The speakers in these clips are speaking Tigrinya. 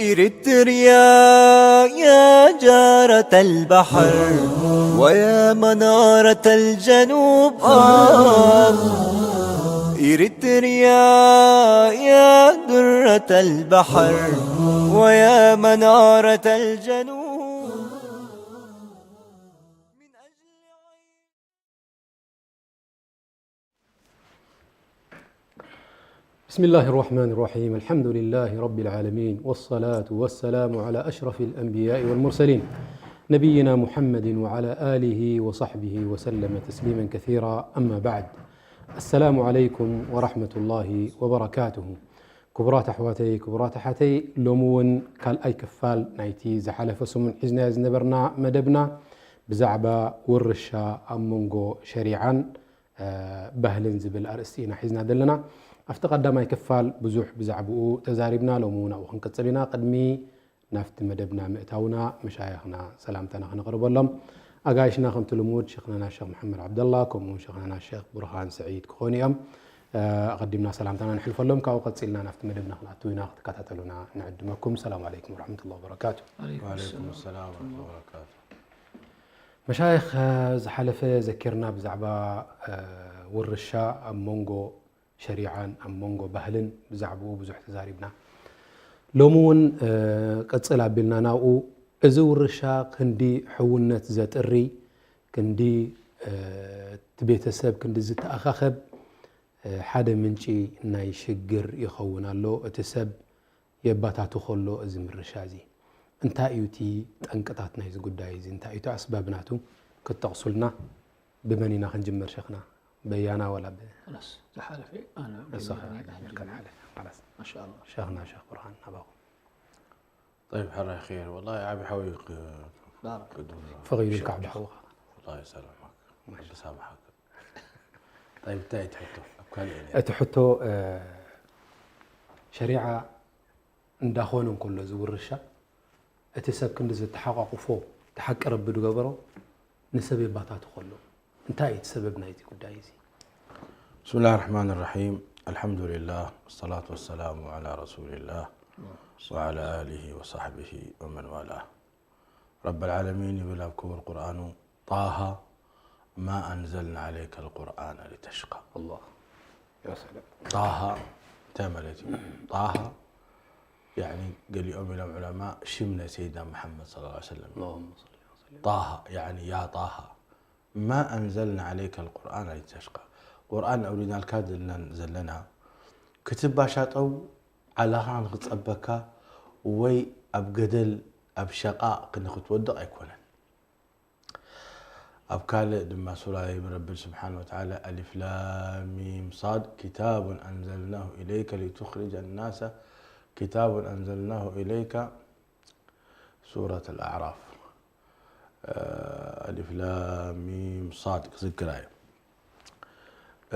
إريتريا يا جارة البحر ويا منارة الجنوب، آه. إريتريا يا درة البحر ويا منارة الجنوب. بسم الله الرحمن الرحيم. الحمد لله رب العالمين، والصلاة والسلام على أشرف الأنبياء والمرسلين، نبينا محمد وعلى آله وصحبه وسلم تسليما كثيرا. أما بعد، السلام عليكم ورحمة الله وبركاته. ክቡራት ኣሕዋተይ፣ ክቡራት ኣሓተይ፣ ሎሚ እውን ካልኣይ ክፋል ናይቲ ዝሓለፈ ሰሙን ሒዝናዮ ዝነበርና መደብና ብዛዕባ ውርሻ ኣብ መንጎ ሸሪዓን፣ እ፣ ባህልን ዝብል ኣርእስቲ ኢና ሒዝና ዘለና። ኣብቲ ቀዳማይ ክፋል ብዙሕ ብዛዕባኡ ተዛሪብና፣ ሎሚ እውን ኣብኡ ክንቅጽል ኢና። ቅድሚ ናብቲ መደብና ምእታውና፣ መሻይኽና ሰላምታና ክነቕርበሎም። ኣጋይሽና ከምቲ ልሙድ ሸኽናና ሸኽ መሓመድ ዓብደላ፣ ከምኡ እውን ሸኽናና ሸኽ ቡርሃን ስዒድ ክኾኑ እዮም። እ፣ ኣቐዲምና ሰላምታና ነሕልፈሎም፣ ካብኡ ቀጺልና ናብቲ መደብና ክንኣቱ ኢና፣ ክትከታተሉና ንዕድመኩም። ሰላም ዓለይኩም ወረሕመቱላሂ ወበረካቱ። ዓለይኩም ወዓለይኩም ሰላም ሰላም ወረሕመቱላሂ ወበረካቱ። መሻይኽ፣ እ፣ ዝሓለፈ ዘኪርና ብዛዕባ፣ እ፣ ውርሻ ኣብ መንጎ ሸሪዓን ኣብ መንጎ ባህልን ብዛዕባኡ ብዙሕ ተዛሪብና። ሎሚ እውን፣ እ፣ ቅጽል ኣቢልና ናብኡ፣ እዚ ውርሻ ክንዲ ሕውነት ዘጥሪ፣ ክንዲ፣ እ፣ እቲ ቤተሰብ ክንዲ ዝተኣኻኸብ፣ እ፣ ሓደ ምንጪ ናይ ሽግር ይኸውን ኣሎ። እቲ ሰብ የባታቱ ከሎ እዚ ምርሻ እዚ። እንታይ እዩ እቲ ጠንቅታት ናይዚ ጉዳይ እዚ? እንታይ እዩ እቲ ኣስባብ ናቱ? ክትጠቕሱልና? ብመን ኢና ክንጅምር ሸኽና? በያና ወላ ብ-? خلاص፣ ዝሓለፈ ኣነ ንስኻ ጀሚረ። ጀሚርካ ንሓልፍ። خلاص። ማሻኣላህ። ሸኽና ሸኽ ብርሃን ናባኹም። طيب፣ ሕራይ ኸይር። ወላሂ ዓቢ ሓወይ ክ-፣ ባረክ። ክድምሮ። ፈቒዱልካ ዓቢ ሓውኻ። ወላሂ ሰላማክ። ማሻ። ክሳብሓክ። طيب፣ እንታይ እቲ ሕቶ? ኣብ ካልእ እየ ነይረ። እቲ ሕቶ፣ እ፣ ሸሪዓ እንዳኾነ እንከሎ ዝውርሻ፣ እቲ ሰብ ክንዲ ዝተሓቋቑፎ፣ እቲ ሓቂ ረቢ ዝገበሮ፣ ንሰብ የባታቱ ከሎ። እንታይ እዩ እቲ ሰበብ ናይዚ ጉዳይ እዚ? بسم الله الرحمن الرحيم. الحمد لله، والصلاة والسلام على رسول الله، وعلى آله وصحبه ومن والاه. رب العالمين ይብል ኣብ ክቡር ቁርኣኑ፣ طه ما أنزلنا عليك القرآن لتشقى. الله. يا سلام. طه እንታይ ማለት እዩ? طه፣ ያዕኒ፣ ገሊኦም ኢሎም ዑለማ፣ ሽም ናይ ሰይድና መሓመድ ሰለላሁ ዐለይሂ ወሰለም። اللهم صل وسلم. طه፣ ያዕኒ፣ ያ ጣሃ፣ ما أنزلنا عليك القرآن لتشقى. ቁርኣን ኣውሪድናልካ ዘለና፣ ዘለና ክትባሻጠው፣ ዓላኻ ንኽጸበካ፣ ወይ ኣብ ገደል፣ ኣብ ሸቓቕ ክንክትወድቕ ኣይኮነን። ኣብ ካልእ ድማ ሱራ ይብል ረቢ ስብሓነ ወተዓላ፣ ألف لام ميم صاد، كتاب أنزلناه إليك لتخرج الناس، كتاب أنزلناه إليك، ሱረት ኣልኣዕራፍ፣ እ፣ ألف لام ميم صاد ክዝክራ እዩ።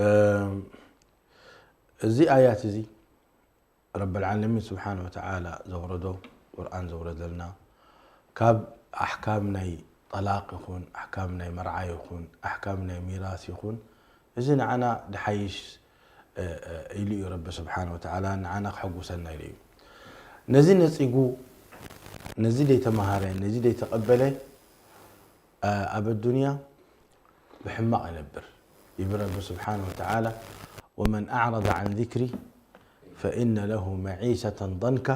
እ፣ እዚ ኣያት እዚ ረብል ዓለሚን ስብሓነ ወተዓላ ዘውረዶ፣ ቁርኣን ዘውረደልና፣ ካብ ኣሕካም ናይ ጠላቕ ይኹን፣ ኣሕካም ናይ መርዓ ይኹን፣ ኣሕካም ናይ ሚራስ ይኹን፣ እዚ ንዓና ድሓይሽ፣ እ፣ እ፣ ኢሉ እዩ ረቢ ስብሓነ ወተዓላ፣ ንዓና ክሐጉሰና ኢሉ እዩ። ነዚ ነጺጉ፣ ነዚ ደይተማሃረ፣ ነዚ ደይተቐበለ፣ እ፣ ኣብ ኣዱንያ ብሕማቕ ይነብር። ይብል ረቢ ስብሓነ ወተዓላ፣ ومن أعرض عن ذكري فإن له معيشة ضنكا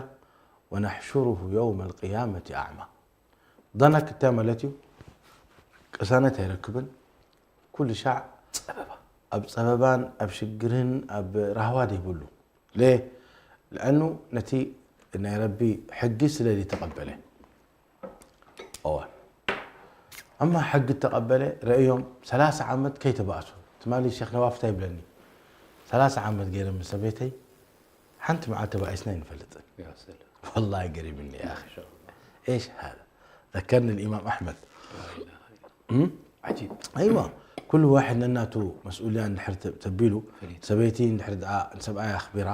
ونحشره يوم القيامة أعمى። ضنك እንታይ ማለት እዩ? ቅሳነት ኣይረክብን። ኩሉ ሻዕ ጸበባ። ኣብ ጸበባን ኣብ ሽግርን ኣብ ራህዋን ይብሉ። ለ-፣ ለኣኑ ነቲ ናይ ረቢ ሕጊ ስለ ዘይተቐበለ። እዋ። ኣማ ሕጊ ተቐበለ፣ ረእዮም፣ ሰላሳ ዓመት ከይተባእሱ። ትማሊ ሸኽ ነዋፍታ ይብለኒ፣ ሰላሳ ዓመት ገይረ ምስ ሰበይተይ ሓንቲ መዓልቲ ተባኢስና ኣይንፈልጥን። ያ ሰላም። ወላሂ ገሪምኒ፣ ያ ኣኺ። ማሻኣላህ። إيش هذا؟ ذكرني الإمام أحمد. لا إله إلا الله. እም? عجيب. ኣይዋ፣ ኩሉ ዋሕድ ነናቱ መስኡልያ እንድሕር ተ-፣ ተቢሉ፣ ፈሊጡ። ሰበይቲ እንድሕር ደኣ ንሰብኣይ ኣኽቢራ፣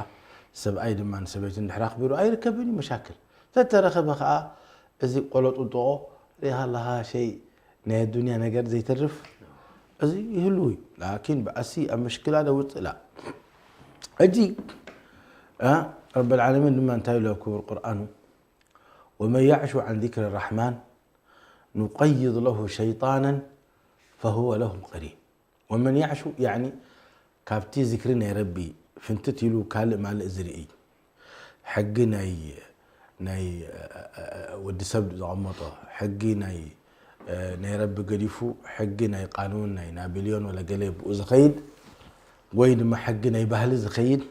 ሰብኣይ ድማ ንሰበይቲ እንድሕር ኣኽቢሩ፣ ኣይርከብን እዩ መሻክል። ተተረኸበ ኸኣ፣ እዚ ቆሎ ጥጥቖ ሪኢኻ ኣለኻ ሸይ ናይ ኣዱንያ ነገር ዘይተርፍ እዚ ይህሉ እዩ። ላኪን ብኣሲ ኣብ ምሽክላ ደውፅእ ላ። ሕጂ፣ እ፣ ረብ ልዓለሚን ድማ እንታይ ኢሉ ኣብ ክቡር ቁርኣኑ? "ወመን ያዕሹ ዐን ዚክሪ ራሕማን ኑቀይድ ለሁ ሸይጣናን ፈሁወ ለሁ ቀሪን።" ወመን ያዕሹ፣ ያዕኒ፣ ካብቲ ዝክሪ ናይ ረቢ ፍንትት ኢሉ ካልእ ማልእ ዝርኢ፣ ሕጊ ናይ፣ ናይ፣ እ፣ እ፣ እ፣ ወዲ ሰብ ዘቐመጦ፣ ሕጊ ናይ፣ እ፣ ናይ ረቢ ገዲፉ፣ ሕጊ ናይ ቃኑን ናይ ናቢልዮን ወለ ገለ ብኡ ዝኸይድ፣ ወይ ድማ ሕጊ ናይ ባህሊ ዝኸይድ፣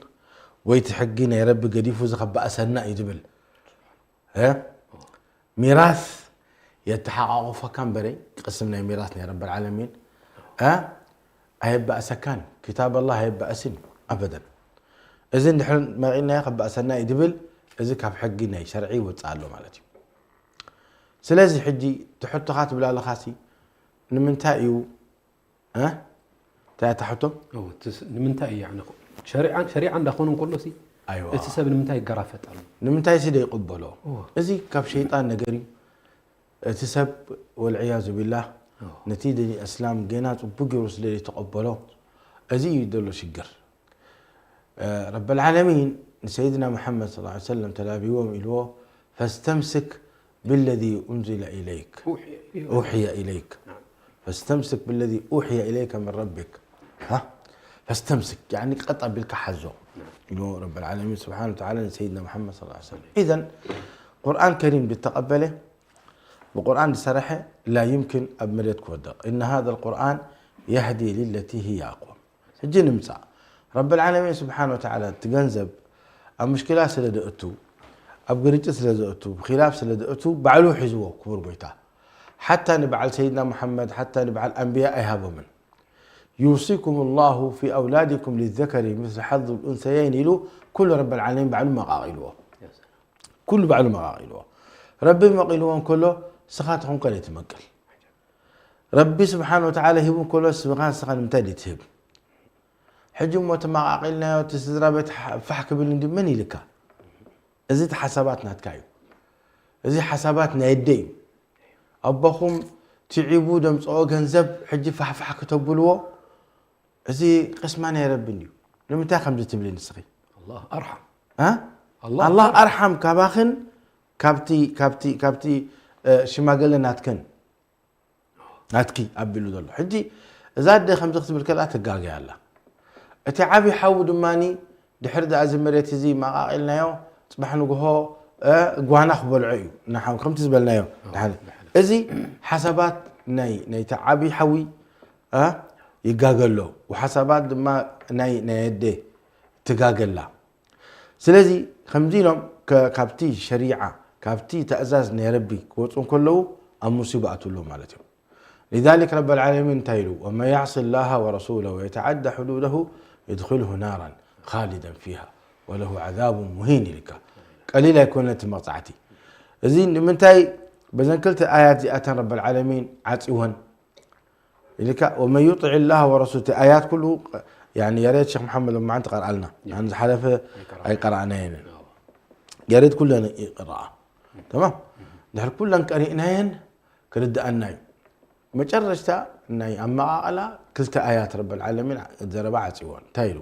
ወይ እቲ ሕጊ ናይ ረቢ ገዲፉ ዝኸባእሰና እዩ ዝብል፣ እ? ሚራስ የተሓቃቆፈካ እምበረ፣ ቅስም ናይ ሚራስ ናይ ረብ ልዓለሚን፣ እ? ኣየባእሰካን። ክታብ ኣላህ ኣየባእስን እዩ፣ ኣበደን። እዚ እንድሕር መቒልናዮ ከባእሰና እዩ ድብል፣ እዚ ካብ ሕጊ ናይ ሸርዒ ይወፅእ ኣሎ ማለት እዩ። ስለዚ ሕጂ ትሕቶኻ ትብል ኣለኻሲ፣ ንምንታይ እዩ፣ እ? እንታይ እታ ሕቶ? እዎ፣ እቲ ስ-፣ ንምንታይ እዩ፣ ያዕኒ፣ ሸሪዓ፣ ሸሪዓ እንዳኾነ እንከሎ ሲ፣ ኣይዋ። እቲ ሰብ ንምንታይ ይገራፈጥ ኣሎ? ንምንታይ ሲ ደይቅበሎ? እዎ። እዚ ካብ ሸይጣን ነገር እዩ። እቲ ሰብ፣ ወልዕያዙ ቢላህ፣ እዎ። ነቲ ዲን እስላም ገና ጽቡቅ ገይሩ ስለ ዘይተቀበሎ፣ እዚ እዩ ዘሎ ሽግር። እ፣ ረብ ልዓለሚን ንሰይድና መሓመድ ሰለላሁ ዐለይሂ ወሰለም ተላብይዎም ኢልዎ፣ "ፈስተምስክ ብለዚ ኡንዚለ ኢለይክ፣ أوحي إليك. ኡሕየ ኢለይክ። نعم. ፈስተምስክ ብለዚ ኡሕየ ኢለይከ ምን ረቢክ። ሃ? ፈስተምስክ፣ ያዕኒ ቀጥ ኣቢልካ ሓዞ." نعم. ኢልዎ ረብ ልዓለሚን ስብሓነ ወተዓላ ንሰይድና መሓመድ ሰለላሁ ዐለይሂ ወሰለም። ኢዘን ቁርኣን ከሪም ዝተቐበለ፣ ብቁርኣን ዝሰረሐ ላ ዩምኪን ኣብ መሬት ክወድቕ። "እነ ሃዘ ልቁርኣን የህዲ ሊለቲ ህየ ኣቅወም።" ሕጂ ንምጻእ። ረብ ልዓለሚን ስብሓነ ወተዓላ እቲ ገንዘብ ኣብ ምሽክላ ስለ ዘእቱ፣ ኣብ ግርጭት ስለ ዘእቱ፣ ብኺላፍ ስለ ዘእቱ፣ ባዕሉ ሒዝዎ ክቡር ጎይታ። ሓታ ንበዓል ሰይድና ሙሓመድ፣ ሓታ ንበዓል ኣንብያ ኣይሃቦምን። "ዩሲኩም ላሁ ፊ ኣውላዲኩም ሊዘከሪ ምስለ ሓዙ ልኡንሰየይን" ኢሉ ኩሉ ረብ ልዓለሚን ባዕሉ መቓቒልዎ። ኩሉ ባዕሉ መቓቒልዎ። ረቢ መቒልዎ እንከሎ፣ ስኻ ትኹንከ ዘይትመቅል። ረቢ ስብሓን ወተዓላ ሂቡ እንከሎ፣ ስኻ ንስኻ ንምንታይ ዘይትህብ? ሕጂ እሞ ተመቓቒልናዮ፣ እቲ ስድራ ቤት ሓ-፣ ፋሕ ክብል እንዲ መን ኢልካ? እዚ እቲ ሓሳባት ናትካ እዩ። እዚ ሓሳባት ናይ ኣደ እዩ። ኣቦኹም ትዒቡ ደምፅኦ ገንዘብ ሕጂ ፋሕፋሕ ክተብልዎ፣ እዚ ቅስማ ናይ ረቢ እንድዩ። ንምንታይ ከምዚ ትብሊ ንስኺ? ኣላህ ኣርሓም። እ? ኣላህ ኣላህ ኣርሓም። ኣርሓም ካባኽን ካብቲ፣ ካብቲ፣ ካብቲ፣ እ፣ ሽማግለ ናትክን፣ ናትኪ ኣቢሉ ዘሎ። ሕጂ እዛ ኣደ ከምዚ ክትብል ከላ ትጋገ ኣላ። እቲ ዓቢ ሓዉ ድማኒ ድሕሪ ደኣ እዚ መሬት እዚ መቓቒልናዮ፣ ጽባሕ ንግሆ፣ እ፣ ጓና ክበልዖ እዩ። ንሓው ከምቲ ዝበልናዮ። ኣዎ፣ ድሓን። ድሓን። እዚ ሓሳባት ናይ፣ ናይቲ ዓቢ ሓዊ፣ እ፣ ይጋገ ኣሎ። ወሓሳባት ድማ ናይ፣ ናይ ኣደ ትጋገ ኣላ። ስለዚ ከምዚ ኢሎም ከ-፣ ካብቲ ሸሪዓ፣ ካብቲ ተእዛዝ ናይ ረቢ ክወፁ እንከለዉ ኣብ ሙሲባ ኣትዉ ኣለዉ ማለት እዮም። لذلك رب العالمين እንታይ ኢሉ? "ومن يعص الله ورسوله ويتعد حدوده يدخله نارا خالدا فيها وله عذاب مهين" ኢልካ። ቀሊል ኣይኮነ እቲ መቕጻዕቲ። እዚ ንምንታይ በዘን ክልተ ኣያት እዚኣተን ረብ العالمين ዓጽወን ኢልካ? "ومن يطع الله ورسوله" እቲ ኣያት ኩሉ፣ ያኒ፣ ያሬድ ሸኽ መሓመድ ሎማዓንቲ ቀርኣልና። ያ። ያን ዝሓለፈ ኣይቀራእናን። ኣይቀራእናየንን። ኣዎ። ያሬድ ኩለን ይቅረኣ። ተማም? ድሕሪ ኩለን ቀሪእናየን ክርድኣና እዩ። መጨረሽታ ናይ ኣመቓቕላ ክልተ ኣያት ረብ العالمين ዘረባ ዓጽይወን። እንታይ ኢሉ?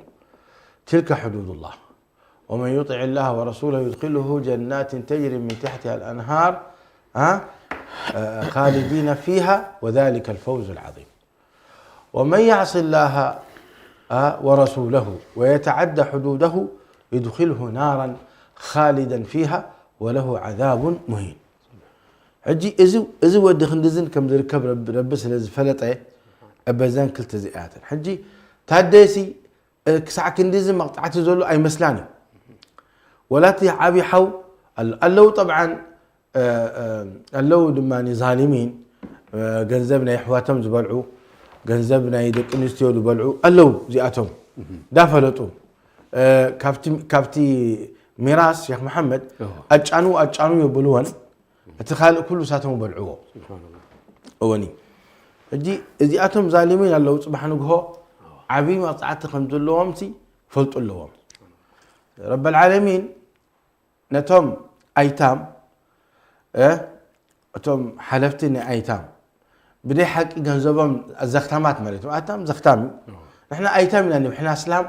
"تلك حدود الله ومن يطع الله ورسوله يدخله جنات تجري من تحتها الأنهار، ها؟ خالدين فيها وذلك الفوز العظيم. ومن يعص الله، ها، ورسوله ويتعد حدوده يدخله نارا خالدا فيها وله عذاب مهين." ሕጂ እዚ፣ እዚ ወዲ ክንድዝን ከም ዝርከብ ረቢ፣ ረቢ ስለ ዝፈለጠ፣ በዘን ክልተ እዚኣተን። ሕጂ ታደሲ፣ እ፣ ክሳዕ ክንድዚ መቕጻዕቲ ዘሎ ኣይመስላን እዩ። ወላ እቲ ዓቢ ሓው ኣለ-፣ ኣለዉ፣ ጠብዓን፣ እ፣ እ፣ ኣለዉ ድማ ዛሊሚን፣ እ፣ ገንዘብ ናይ ኣሕዋቶም ዝበልዑ፣ ገንዘብ ናይ ደቂ ኣንስትዮ ዝበልዑ ኣለዉ። እዚኣቶም ዳፈለጡ፣ እ፣ ካብቲ፣ ካብቲ ሚራስ ሸኽ መሓመድ እዎ። ኣጫኑ፣ ኣጫኑ የብልዎን። እቲ ካልእ ኩሉ እሳቶም በልዕዎ። ስብሓንላህ። እወኒ። ሕጂ እዚኣቶም ዛሊሚን ኣለዉ፣ ጽባሕ ንግሆ ዓብዪ መቕጻዕቲ ከም ዘለዎም ሲ ፈልጡ ኣለዎም። ረብ العالمين ነቶም ኣይታም፣ እ፣ እቶም ሓለፍቲ ናይ ኣይታም፣ ብደይ ሓቂ ገንዘቦም ዘኽታማት ማለት እዩ። ኣታም ዘኽታም እዩ። ንሕና ኣይታም ኢና ንብል፣ ንሕና እስላም።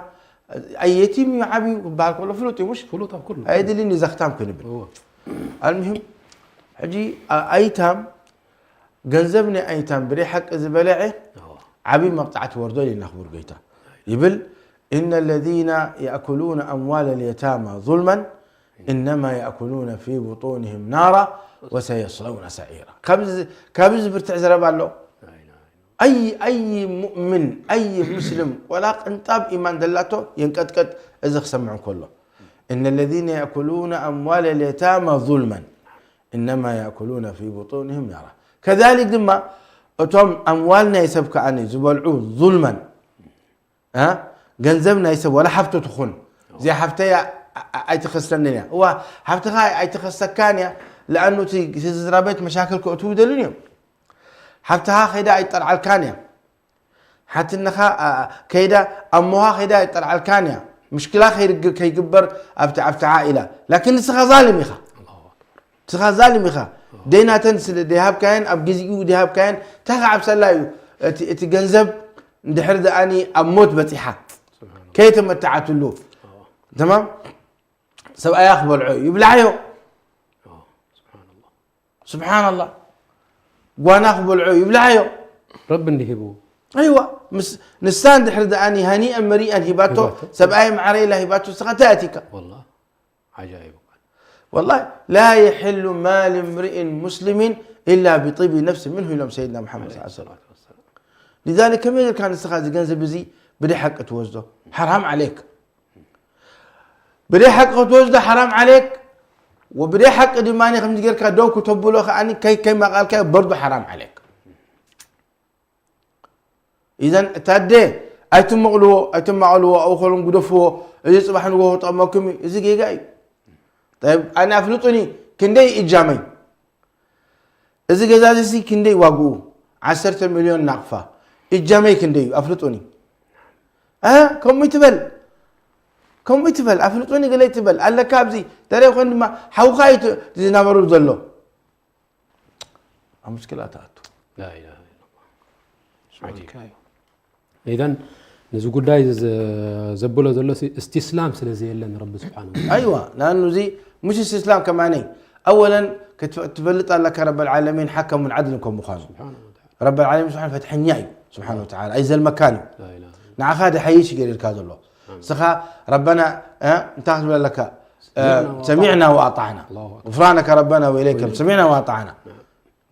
ኣየቲም እዩ ዓብዩ ክበሃል ከሎ ፍሉጥ እዩ፣ ምሽ? ፍሉጥ ኣብ ኩሉ። ኣየድልን እዩ ዘኽታም ክንብል። እዎ። ኣልሙሂም፣ ሕጂ ኣ-፣ ኣይታም፣ ገንዘብ ናይ ኣይታም ብደይ ሓቂ ዝበለዐ እዎ። ዓብዪ መቕጻዕቲ ወርዶ ኢልና ክቡር ጎይታ። ይብል፣ "إن الذين يأكلون أموال اليتامى ظلما إنما يأكلون في بطونهم نارا وسيصلون سعيرا." ካብዚ፣ ካብዚ ዝብርትዕ ዘረባ ኣሎ። ኣይ፣ ኣይ ሙእምን፣ ኣይ ሙስልም፣ ወላ ቅንጣብ ኢማን ደላቶ የንቀጥቀጥ እዚ ክሰምዕ እንከሎ። "إن الذين يأكلون أموال اليتامى ظلما إنما يأكلون في بطونهم نارا." ከዛሊክ ድማ እቶም ኣምዋል ናይ ሰብ ከኣ ዝበልዑ ዙልመን፣ እ? ገንዘብ ናይ ሰብ ወላ ሓፍቱ ትኹን፣ እዚኣ ሓፍተይ ኣ-፣ ኣ-፣ ኣይትኸስረንን እያ። እዋ፣ ሓፍትኻ ኣይትኸሰካን እያ፣ ለኣኑ እቲ፣ እቲ ዝዝራበት መሻክል ከእትዉ ይደልን እዮም። ሓፍትኻ ከይዳ ኣይጠርዓልካን እያ። ሓትነኻ፣ ኣ፣ ከይዳ፣ ኣሞኻ ከይዳ ኣይጠርዓልካን እያ። ምሽክላ ከይርግ-፣ ከይግበር ኣብቲ፣ ኣብቲ ዓኢላ። ላኪን ንስኻ ዛልም ኢኻ። ንስኻ ዛልም ኢኻ። ደይናተን ስለ ደይሃብካየን፣ ኣብ ግዚኡ ደይሃብካየን፣ እንታይ ክዓብሰላ እዩ? እቲ፣ እቲ ገንዘብ እንድሕር ደኣኒ ኣብ ሞት በጺሓ፣ ከይተመትዓትሉ። ተማም? ሰብኣያ ክበልዖ እዩ፣ ይብልዓዮ። ስብሓንላህ። ጓና ክበልዖ እዩ፣ ይብልዓዮ። ረቢ እንዲሂቡ። ኣይዋ፣ ምስ፣ ንሳ እንድሕር ደኣኒ ሃኒአን መሪአን ሂባቶ፣ ሂባቶ። ሰብኣይ ማዕረ ኢላ ሂባቶ፣ ንስኻ እንታይ ኣቲካ? ወላ፣ ዓጃኢብ እኳ። ወላሂ፣ "لا يحل مال امرئ مسلم إلا بطيب نفس منه" ኢሎም ሰይድና መሓመድ ሰለላሁ ዐለይሂ ወሰለም። ሊዛሊክ ከመይ ጌርካ ንስኻ እዚ ገንዘብ እዚ ብደይ ሓቂ ትወስዶ? ሓራም ዓለይክ። ብደይ ሓቂ ክትወስዶ ሓራም ዓለይክ። ወብደይ ሓቂ ድማ ከምዚ ጌርካ ደው ክተብሎ ከኣ ከይ-፣ ከይማቓልካዮ በርዱ ሓራም ዓለይክ። ኢዘን እታ ኣደ ኣይትመቕልዎ፣ ኣይትማቐልዎ፣ ኣብኡ ከሎም ግደፍዎ፣ እዚ ጽባሕ ንግሆ ክጠቕመኩም እዩ። እዚ ጌጋ እዩ። ጠይብ፣ ኣነ ኣፍልጡኒ፣ ክንደይ እጃመይ? እዚ ገዛ እዚ ሲ ክንደይ ዋግኡ? ዓሰርተ ሚልዮን ናቕፋ። እጃመይ ክንደይ እዩ? ኣፍልጡኒ። እ? ከምኡ ይትበል። ከምኡ ይትበል። ኣፍልጡኒ ገለ ይትበል። ኣለካ ኣብዚ። ተለይ ኮን ድማ ሓውኻ እዩ ት-፣ ዝናበሩ ዘሎ። ኣብ ሙሽኪላ ትኣቱ። ላኢላሃ ኢለላህ። ዓጂብ። ኢዘን ነዚ ጉዳይ ዘ-፣ ዘብሎ ዘሎ ሲ እስትስላም ስለ ዘየለ ንረቢ ስብሓንሁ ወተዓላ። ኣይዋ፣ ለኣኑ እዚ ሙሽ እስትስላም ከማነይ፣ ኣወለን ክትፈ-፣ ትፈልጥ ኣለካ ረበል ዓለሚን ሓከሙን ዓድልን ከም ምዃኑ። ስብሓንሁ ወተዓላ። ረበል ዓለሚን ስብሓን ፈትሐኛ እዩ፣ ስብሓን ወተዓላ። ኣይዘልመካን እዩ። ላኢላሃ ኢለላህ። ንዓኻ ድሓይሽ ገይሩ ኢልካ ዘሎ። ንስኻ ረበና፣ እ፣ እንታይ ክትብል ኣለካ? እ፣ ሰሚዕና ወኣጣዕና። ኣላሁ ኣክበር። غفرانك ربنا وإليك ሰሚዕና ወኣጣዕና። ናም።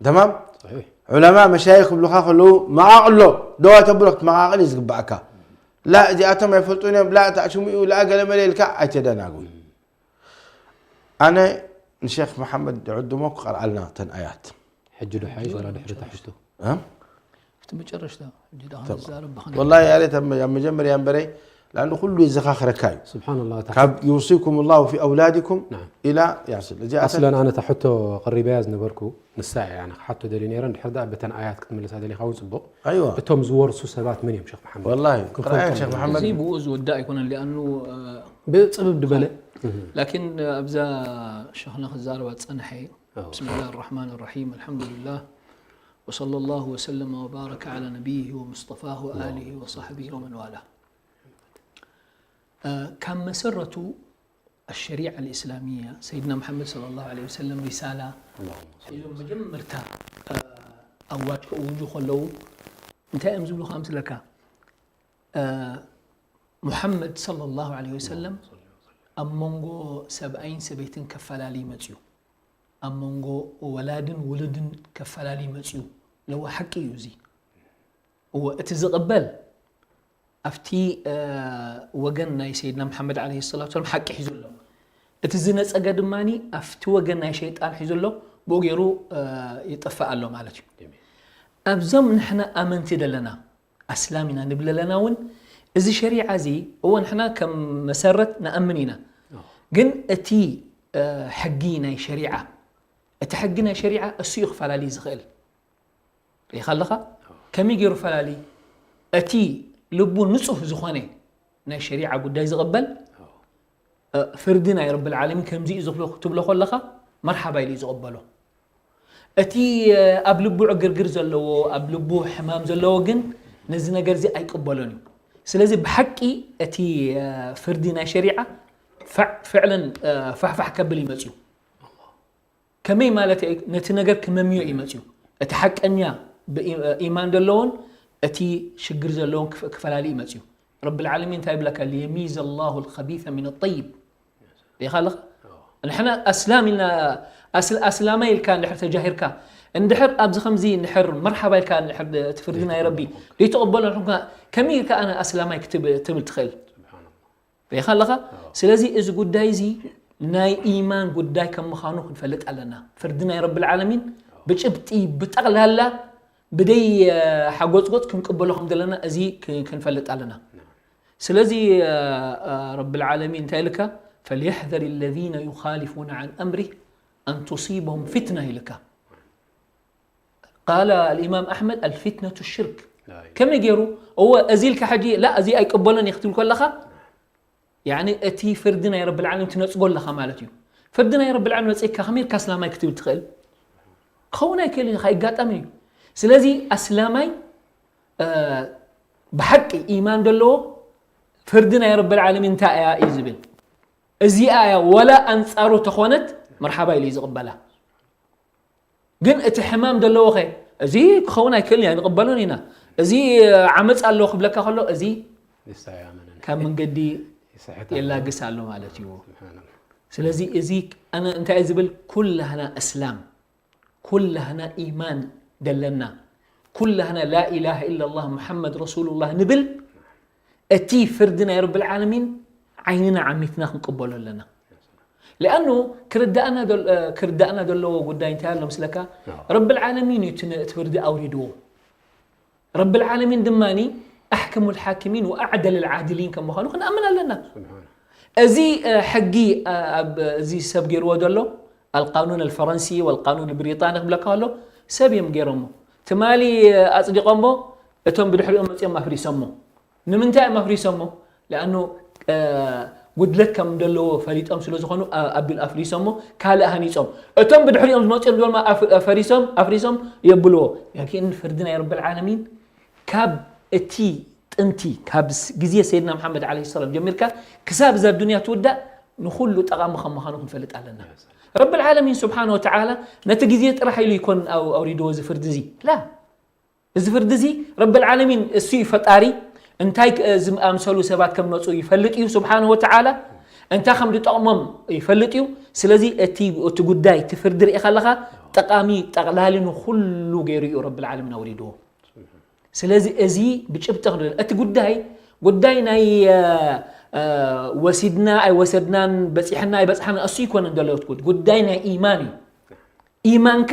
ተማም? ሰሒሕ። ዑለማ መሻይኽ ክብሉኻ ከለዉ መቓቕሎ፣ ደዋ ተብሎ ክትመቓቕል እዩ ዝግባእካ። ላ እዚኣቶም ኣይፈልጡን እዮም፣ ላ እቲ ኣሽሙ እዩ፣ ላ ገለ መለ ኢልካ ኣይተደናጉ። ኣነ ንሼኽ መሓመድ ዕድሞ ክቐርኣልና እተን ኣያት። ሕጂ ዶ ሓይሽ ዋላ ድሕሪ እታ ሕቶ? እ? እቲ መጨረሽታ፣ ሕጂ ደኣ ተም-፣ ክንዛረብ ብኸመይ? ወላሂ፣ ያሬት፣ ኣብ መ-፣ ኣብ መጀመርያ እምበረይ፣ ለኣንዱ ኩሉ የዘኻኽረካ እዩ። ስብሓንላህ፣ እታ ካብ ሕቶ ዩሲኩም ላሁ ፊ ኣውላዲኩም ናዓም። ኢላ ያስል። እዚኣተን ኣስለን ኣነ እታ ሕቶ ቀሪበያ ዝነበርኩ ንሳ እያ፣ ያኒ፣ ክሓቶ ደልየ ነይረ። እንድሕር ደኣ በተን ኣያት ክትምልሳ ደሊኻ እውን ጽቡቕ። ኣይዋ። እቶም ዝወርሱ ሰባት መን እዮም፣ ሼኽ መሓመድ? ወላሂ፣ ክንፈልጦም ቅርኣየን፣ ሼኽ ኣለና። መሓመድ። እዚ ብኡ ዝውዳእ ኣይኮነን፣ ሊኣኑ፣ እ፣ ብጽብብ ዝበለ። ላኪን ኣብዛ ሸኽና ክዛረባ ዝጸንሐ እዩ። ኣዎ። بسم الله الرحمن الرحيم. الحمد لله. وصلى الله وسلم وبارك على نبيه ومصطفاه وآله وصحبه ومن والاه. እ፣ ካብ መሰረቱ الشريعة الإسلامية، ሰይድና መሓመድ ሰለላሁ ዐለይሂ ወሰለም ሪሳላ اللهم صل ሒዞም መጀመርታ፣ እ፣ ኣዋጅ ከእውጁ ከለዉ እንታይ እዮም ዝብሉ ከምስለካ? እ፣ ሙሓመድ ሰለላሁ ዐለይሂ ወሰለም ኣብ መንጎ ሰብኣይን ሰበይትን ከፈላሊ መጽዩ። ኣብ መንጎ ወላድን ውሉድን ከፈላሊ መጽዩ። ለዋ ሓቂ እዩ እዚ። እወ፣ እቲ ዝቕበል ኣብቲ፣ እ፣ ወገን ናይ ሰይድና መሓመድ ዓለይሂ ሰላቱ ወሰላም ሓቂ ሒዙ ኣሎ። እቲ ዝነጸገ ድማኒ ኣብቲ ወገን ናይ ሸይጣን ሒዙ ኣሎ፣ ብኡ ገይሩ፣ እ፣ ይጠፍእ ኣሎ ማለት እዩ። ኣብዞም ንሕና ኣመንቲ ዘለና፣ ኣስላም ኢና ንብል ኣለና እውን፣ እዚ ሸሪዓ እዚ፣ እወ፣ ንሕና ከም መሰረት ንኣምን ኢና። ኣዎ። ግን እቲ፣ እ፣ ሕጊ ናይ ሸሪዓ፣ እቲ ሕጊ ናይ ሸሪዓ እሱ እዩ ክፈላሊ ዝኽእል። ርኢኻ ኣለኻ? ከመይ ገይሩ ፈላሊ? እቲ ልቡ ንጹህ ዝኾነ ናይ ሸሪዓ ጉዳይ ዝቕበል፣ እ፣ ፍርዲ ናይ ረብል ዓለሚን ከምዚ እዩ ዝብሎ ክትብሎ ከለኻ፣ መርሓባ ኢሉ እዩ ዝቕበሎ። እቲ ኣብ ልቡ ዕግርግር ዘለዎ ኣብ ልቡ ሕማም ዘለዎ ግን ነዚ ነገር እዚ ኣይቅበሎን እዩ። ስለዚ ብሓቂ እቲ ፍርዲ ናይ ሸሪዓ ፍዕለን ፋሕፋሕ ከብል ይመፅዩ። ከመይ ማለት ነቲ ነገር ክመምዮ ይመፅዩ። እቲ ሓቀኛ ኢማን ዘለዎን እቲ ሽግር ዘለዎን ክፈላለ ይመፅዩ። ረብ ዓለሚን እንታይ ይብለካ? ሊየሚዝ ላሁ ልከቢተ ሚን ጠይብ። ሪኻ ኣለኻ? ንሕና ኣስላም ኢልና ኣስላማይ ኢልካ እንድሕር ተጃሂርካ እንድሕር ኣብዚ ከምዚ እንድሕር መርሓባ ኢልካ እንድሕር እቲ ፍርዲ ናይ ረቢ ዘይተቐበሎ ንሕንካ ከመይ ኢልካ ኣነ ኣስላማይ ክትብል ትኽእል? ሪኻ ኣለኻ? ስለዚ እዚ ጉዳይ እዚ ናይ ኢማን ጉዳይ ከም ምዃኑ ክንፈልጥ ኣለና። ፍርዲ ናይ ረብል ዓለሚን ብጭብጢ ብጠቕላላ ብደይ ሓጎፅጎፅ ክንቅበሎ ከም ዘለና እዚ ክንፈልጥ ኣለና። ስለዚ ረብል ዓለሚን እንታይ ኢልካ? ፈልየሕዘር ለዚነ ዩኻሊፉነ ዓን ኣምሪህ ኣን ቱሲበሁም ፊትና ኢልካ። ቃለ ኣልኢማም ኣሕመድ ኣልፊትነቱ ሽርክ። ከመይ ገይሩ እወ እዚ ኢልካ ሕጂ ላ እዚ ኣይቅበሎን እየ ክትብል ከለኻ ያኒ እቲ ፍርዲ ናይ ረብል ዓለሚን ትነፅጎ ኣለኻ ማለት እዩ። ፍርዲ ናይ ረብል ዓለሚን ነፂግካ ከመይ ኢልካ ኣስላማይ ክትብል ትኽእል? ክኸውን ኣይክእልን እዩ፣ ኣይጋጠምን እዩ። ስለዚ ኣስላማይ ብሓቂ ኢማን ዘለዎ ፍርዲ ናይ ረብል ዓለሚን እንታይ እያ እዩ ዝብል። እዚኣ እያ ወላ ኣንፃሩ ተኾነት መርሓባ ኢሉ እዩ ዝቕበላ። ግን እቲ ሕማም ዘለዎ ኸ እዚ ክኸውን ኣይክእልን እዩ፣ ኣይንቕበሎን ኢና። እዚ ዓመፅ ኣለዎ ክብለካ ከሎ እዚ ካብ መንገዲ የላግስ ኣሎ ማለት እዩ። ስለዚ እዚ ኣነ እንታይ ዝብል ኩላህና እስላም ኩላህና ኢማን ደለና ኩላህና ላኢላሃ ኢላላህ ሙሓመድ ረሱሉላህ ንብል እቲ ፍርዲ ናይ ረብል ዓለሚን ዓይንና ዓሚትና ክንቅበሎ ኣለና። ሊኣኑ ክርዳእና ክርዳእና ዘለዎ ጉዳይ እንታይ ኣሎ ምስለካ? ረብል ዓለሚን እዩ እቲ ፍርዲ ኣውሪድዎ። ረብል ዓለሚን ድማ ኣሕከሙል ሓኪሚን ወኣዕደለል ዓድሊን ከም ምዃኑ ክንኣምን ኣለና። እዚ ሕጊ ኣብ እዚ ሰብ ገይርዎ ዘሎ ኣልቃኑን ኣልፈረንሲ ወልቃኑን ብሪጣኒ ክብለካ ከሎ ሰብ እዮም ገይሮሞ። ትማሊ ኣፅዲቖሞ እቶም ብድሕሪኦም መፅኦም ኣፍሪሶሞ። ንምንታይ እዮም ኣፍሪሶሞ? ለኣኑ ጉድለት ከም ዘለዎ ፈሊጦም ስለ ዝኾኑ ኣቢል ኣፍሪሶሞ ካልእ ሃኒፆም። እቶም ብድሕሪኦም ዝመፅኦም ድማ ፈሪሶም ኣፍሪሶም የብልዎ። ላኪን ፍርዲ ናይ ረብል ዓለሚን ካብ እቲ ጥንቲ ካብ ግዜ ሰይድና መሓመድ ዓለይሂ ሰላም ጀሚርካ ክሳብ እዛ ዱንያ ትውዳእ ንኹሉ ጠቓሚ ከም ምዃኑ ክንፈልጥ ኣለና። ረብል ዓለሚን ስብሓነ ወተዓላ ነቲ ግዜ ጥራሕ ኢሉ ይኮን ኣውሪድዎ እዚ ፍርዲ እዚ ላ እዚ ፍርዲ እዚ ረብል ዓለሚን እሱ እዩ ፈጣሪ። እንታይ ዝኣምሰሉ ሰባት ከም መፁ ይፈልጥ እዩ ስብሓነ ወተዓላ። እንታይ ከም ዝጠቕሞም ይፈልጥ እዩ። ስለዚ እቲ እቲ ጉዳይ እቲ ፍርዲ ርኢ ከለኻ ጠቓሚ ጠቕላሊ ንኹሉ ገይሩ እዩ ረብል ዓለሚን ኣውሪድዎ። ስለዚ እዚ ብጭብጢ ክንርኢ እቲ ጉዳይ ጉዳይ ናይ ወሲድና ኣይወሰድናን በፂሕና ኣይበፅሓን እሱ ይኮነን ዘሎ ጉዳይ ናይ ኢማን እዩ። ኢማንካ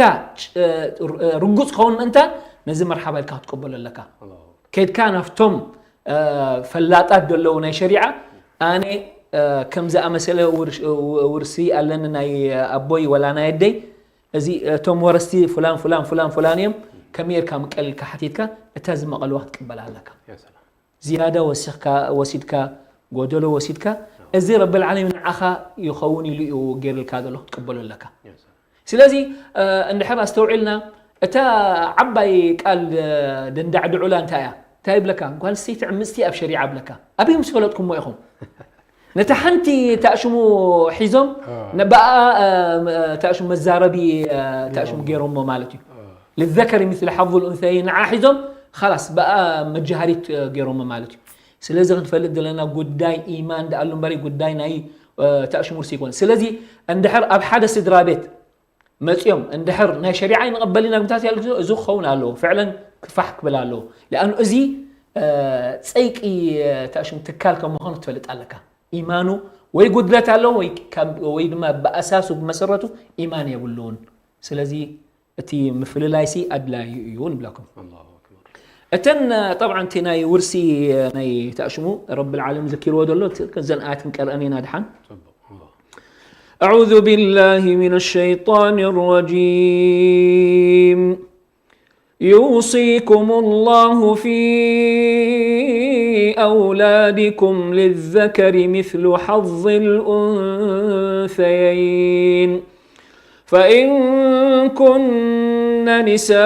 ርጉፅ ክኸውን ምእንታን ነዚ መርሓባ ኢልካ ክትቀበሎ ኣለካ። ከድካ ናብቶም ፈላጣት ዘለዉ ናይ ሸሪዓ ኣነ ከም ዝኣመሰለ ውርሲ ኣለኒ ናይ ኣቦይ ወላ ናይ ኣደይ እዚ እቶም ወረስቲ ፍላን ፍላን ፍላን ፍላን እዮም ከመይ ኢልካ ምቀልልካ ሓቲትካ እታ ዝመቐልዋ ክትቅበላ ኣለካ። ዝያዳ ወሲኽካ ወሲድካ ጎደሎ ወሲድካ እዚ ረብል ዓለሚን ንዓኻ ይኸውን ኢሉ እዩ ገይርልካ ዘሎ ክትቅበሎ ኣለካ። ስለዚ እንድሕር ኣስተውዒልና እታ ዓባይ ቃል ደንዳዕድዑላ እንታይ እያ? እንታይ ይብለካ? ጓል ኣንስተይቲ ዕምፅቲ ኣብ ሸሪዓ ብለካ ኣበይ ምስ ፈለጥኩሞ ኢኹም? ነታ ሓንቲ ታእሽሙ ሒዞም ነባኣ ታእሽሙ መዛረቢ ታእሽሙ ገይሮሞ ማለት እዩ። ልዘከሪ ምስሊ ሓዙል ኡንሰየይን ንዓ ሒዞም ኻላስ ብኣ መጃሃሪት ገይሮሞ ማለት እዩ። ስለዚ ክንፈልጥ ዘለና ጉዳይ ኢማን ደኣሉ እምበሪ ጉዳይ ናይ ታእሽሙ ርሲ ይኮን። ስለዚ እንድሕር ኣብ ሓደ ስድራ ቤት መፂኦም እንድሕር ናይ ሸሪዓ ይንቐበል ኢና ግምታት ያል እዚ ክኸውን ኣለዎ ፍዕለን ክፋሕ ክብል ኣለዎ። ሊኣኑ እዚ ፀይቂ ታእሽሙ ትካል ከም ምዃኑ ክትፈልጥ ኣለካ። ኢማኑ ወይ ጉድለት ኣለዎ ወይ ድማ ብኣሳሱ ብመሰረቱ ኢማን የብሉን። ስለዚ እቲ ምፍልላይሲ ኣድላዩ እዩ ንብለኩም። እተን ጠብዓ እቲ ናይ ውርሲ ናይ ተእሽሙ ረብል ዓለም ዘኪርዎ ዘሎ እዘን ኣያት ክንቀርአን ኢና ድሓን። أعوذ بالله من الشيطان الرجيم. يوصيكم الله في أولادكم للذكر مثل حظ الأنثيين فإن كن نساء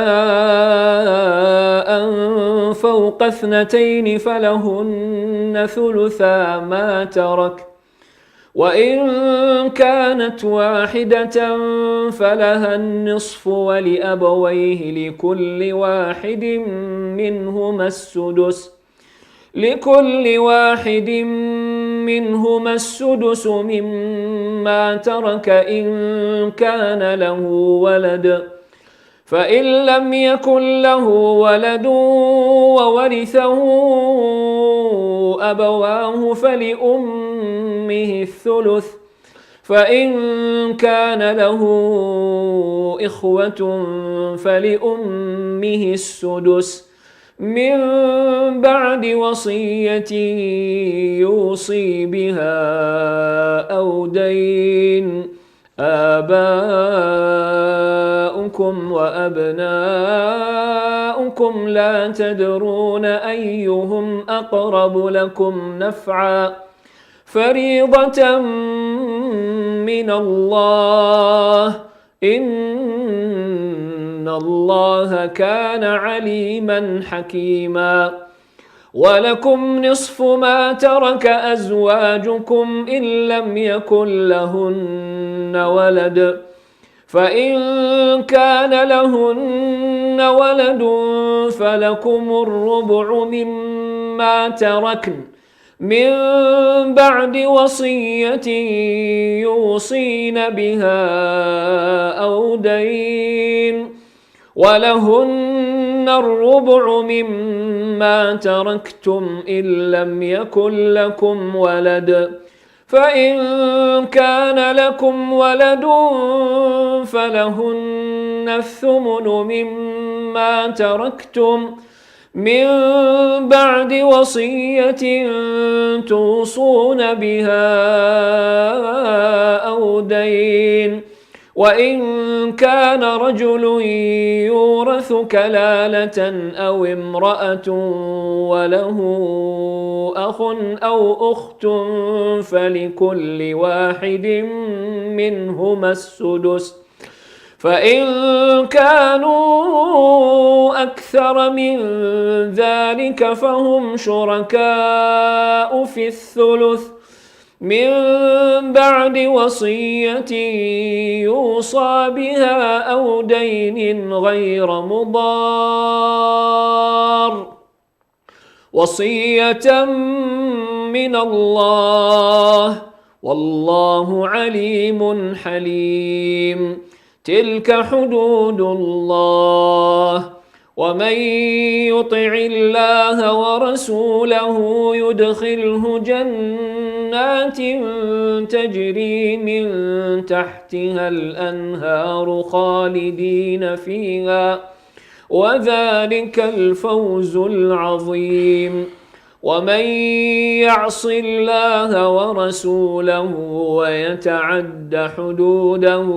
فوق اثنتين فلهن ثلثا ما ترك، وإن كانت واحدة فلها النصف ولأبويه لكل واحد منهما السدس، لكل واحد منهما السدس مما ترك إن كان له ولد، فإن لم يكن له ولد وورثه أبواه فلأمه الثلث، فإن كان له إخوة فلأمه السدس، من بعد وصية يوصي بها أو دين. آباؤكم وأبناؤكم لا تدرون أيهم أقرب لكم نفعا، فريضة من الله، إن الله كان عليما حكيما. ولكم نصف ما ترك أزواجكم إن لم يكن لهن ولد، فإن كان لهن ولد فلكم الربع مما تركن من بعد وصية يوصين بها أو دين، ولهن الربع مما تركتم إن لم يكن لكم ولد، فإن كان لكم ولد فلهن الثمن مما تركتم من بعد وصية توصون بها أو دين، وإن كان رجل يورث كلالة أو امرأة وله أخ أو أخت فلكل واحد منهما السدس، فإن كانوا أكثر من ذلك فهم شركاء في الثلث، من بعد وصية يوصى بها أو دين غير مضار، وصية من الله، والله عليم حليم. تلك حدود الله، ومن يطع الله ورسوله يدخله جنات تجري من تحتها الأنهار خالدين فيها، وذلك الفوز العظيم. ومن يعص الله ورسوله ويتعد حدوده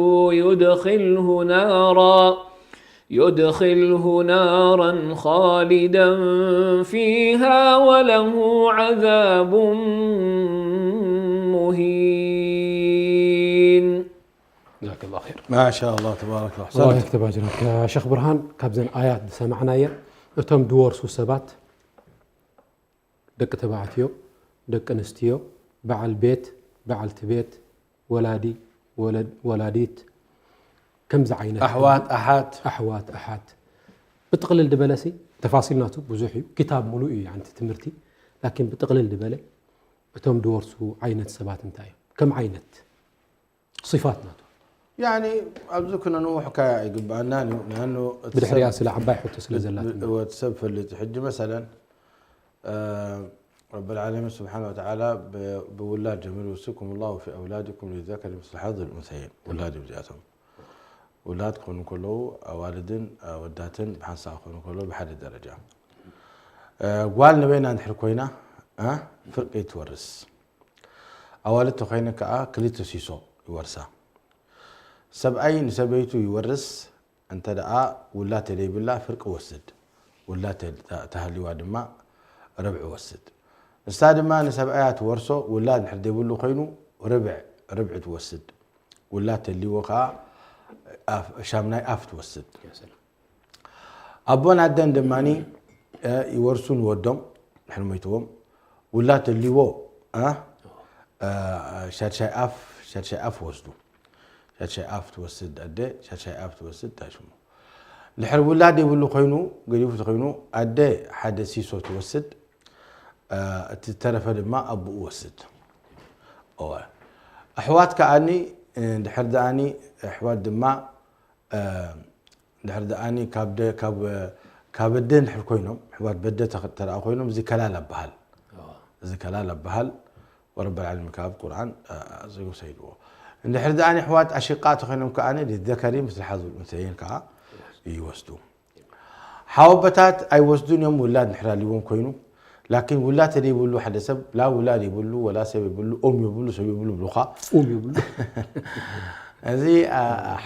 يدخله نارا، يدخله نارا خالدا فيها وله عذاب مهين. ጀዛከላሁ ኸይር። ማሻ ኣላህ ተባረከ ኣላህ ኣሕሰንት። ይክተብ ኣጅረክ። ሸኽ ብርሃን፣ ካብዘን ኣያት ዝሰማዕናየን እቶም ድወርሱ ሰባት ደቂ ተባዕትዮ፣ ደቂ ኣንስትዮ፣ በዓል ቤት፣ በዓልቲ ቤት፣ ወላዲ፣ ወለድ፣ ወላዲት፣ ከምዚ ዓይነት ኣሕዋት ኣሓት ኣሕዋት ኣሓት ብጥቕልል ዝበለሲ ተፋሲል ናቱ ብዙሕ እዩ። ክታብ ሙሉእ እዩ ያንቲ ትምህርቲ። ላኪን ብጥቕልል ዝበለ እቶም ድወርሱ ዓይነት ሰባት እንታይ እዮም? ከም ዓይነት صفات ናቱ ያኒ ኣብዚ ክነንውሕካ ኣይግባኣናን እዩ ንኣኑ ብድሕሪያ ስለ ዓባይ ሕቶ ስለ ዘላት ወዲ ሰብ ፈልጥ ሕጂ መሰለን ረብ ልዓለሚን ስብሓን ወተዓላ ብውላድ ጀሚሩ يوصيكم الله في أولادكم للذكر مثل حظ الأنثيين ውላድ እዮም እዚኣቶም ውላድ ክኾኑ ከለዉ ኣዋልድን ኣወዳትን ብሓንሳእ ክኾኑ ከለዉ ብሓደ ደረጃ ጓል ንበይና እንድሕር ኮይና ፍርቂ ትወርስ ኣዋልድ ተኮይነ ከዓ ክልተ ሲሶ ይወርሳ ሰብኣይ ንሰበይቱ ይወርስ እንተ ደኣ ውላድ ተለይብላ ፍርቂ ወስድ ውላድ ተሃልይዋ ድማ ርብዒ ወስድ ንሳ ድማ ንሰብኣያ ትወርሶ ውላድ እንድሕር ዘይብሉ ኮይኑ ርብዕ ርብዒ ትወስድ ውላድ ተልይዎ ከዓ ሻምናይ ኣፍ ትወስድ ኣቦን ኣደን ድማ ይወርሱ ንወዶም ድሕሪ ሞይትዎም። ውላድ ተልይዎ ሻድሻይ ኣፍ ሻድሻይ ኣፍ ወስዱ። ሻድሻይ ኣፍ ትወስድ ኣደ፣ ሻድሻይ ኣፍ ትወስድ እንታይ ሽሙ። ድሕሪ ውላድ የብሉ ኮይኑ፣ ገዲፉ ተኮይኑ ኣደ ሓደ ሲሶ ትወስድ። እቲ ተረፈ ድማ ኣቦኡ ወስድ። እወ። ኣሕዋት ከኣኒ ድሕር ደኣኒ ኣሕዋት ድማ ድሕር ደኣኒ ካብ ደ- ካብ ካብ ኣደ ድሕር ኮይኖም ኣሕዋት በደ ተኽ- ተረኣ ኮይኖም እዚ ከላል ኣበሃል። እዚ ከላል ኣበሃል። ወረብ ዓለሚን ካብ ቁርኣን ኣዘዩ ሰይድዎ። እንድሕር ደኣኒ ኣሕዋት ኣሽቃ ተኮይኖም ከኣኒ ሊዘከሪ ምስል ሓዙል ኡንሰየን ከዓ ይወስዱ። ሓወቦታት ኣይወስዱን እዮም ውላድ እንድሕር ኣልይዎም ኮይኑ። ላኪን ውላድ ተደይብሉ ሓደ ሰብ ላ ውላድ ይብሉ ወላ ሰብ ይብሉ ኡም ይብሉ ሰብ ይብሉ ብሉኻ። ኡም ይብሉ። እዚ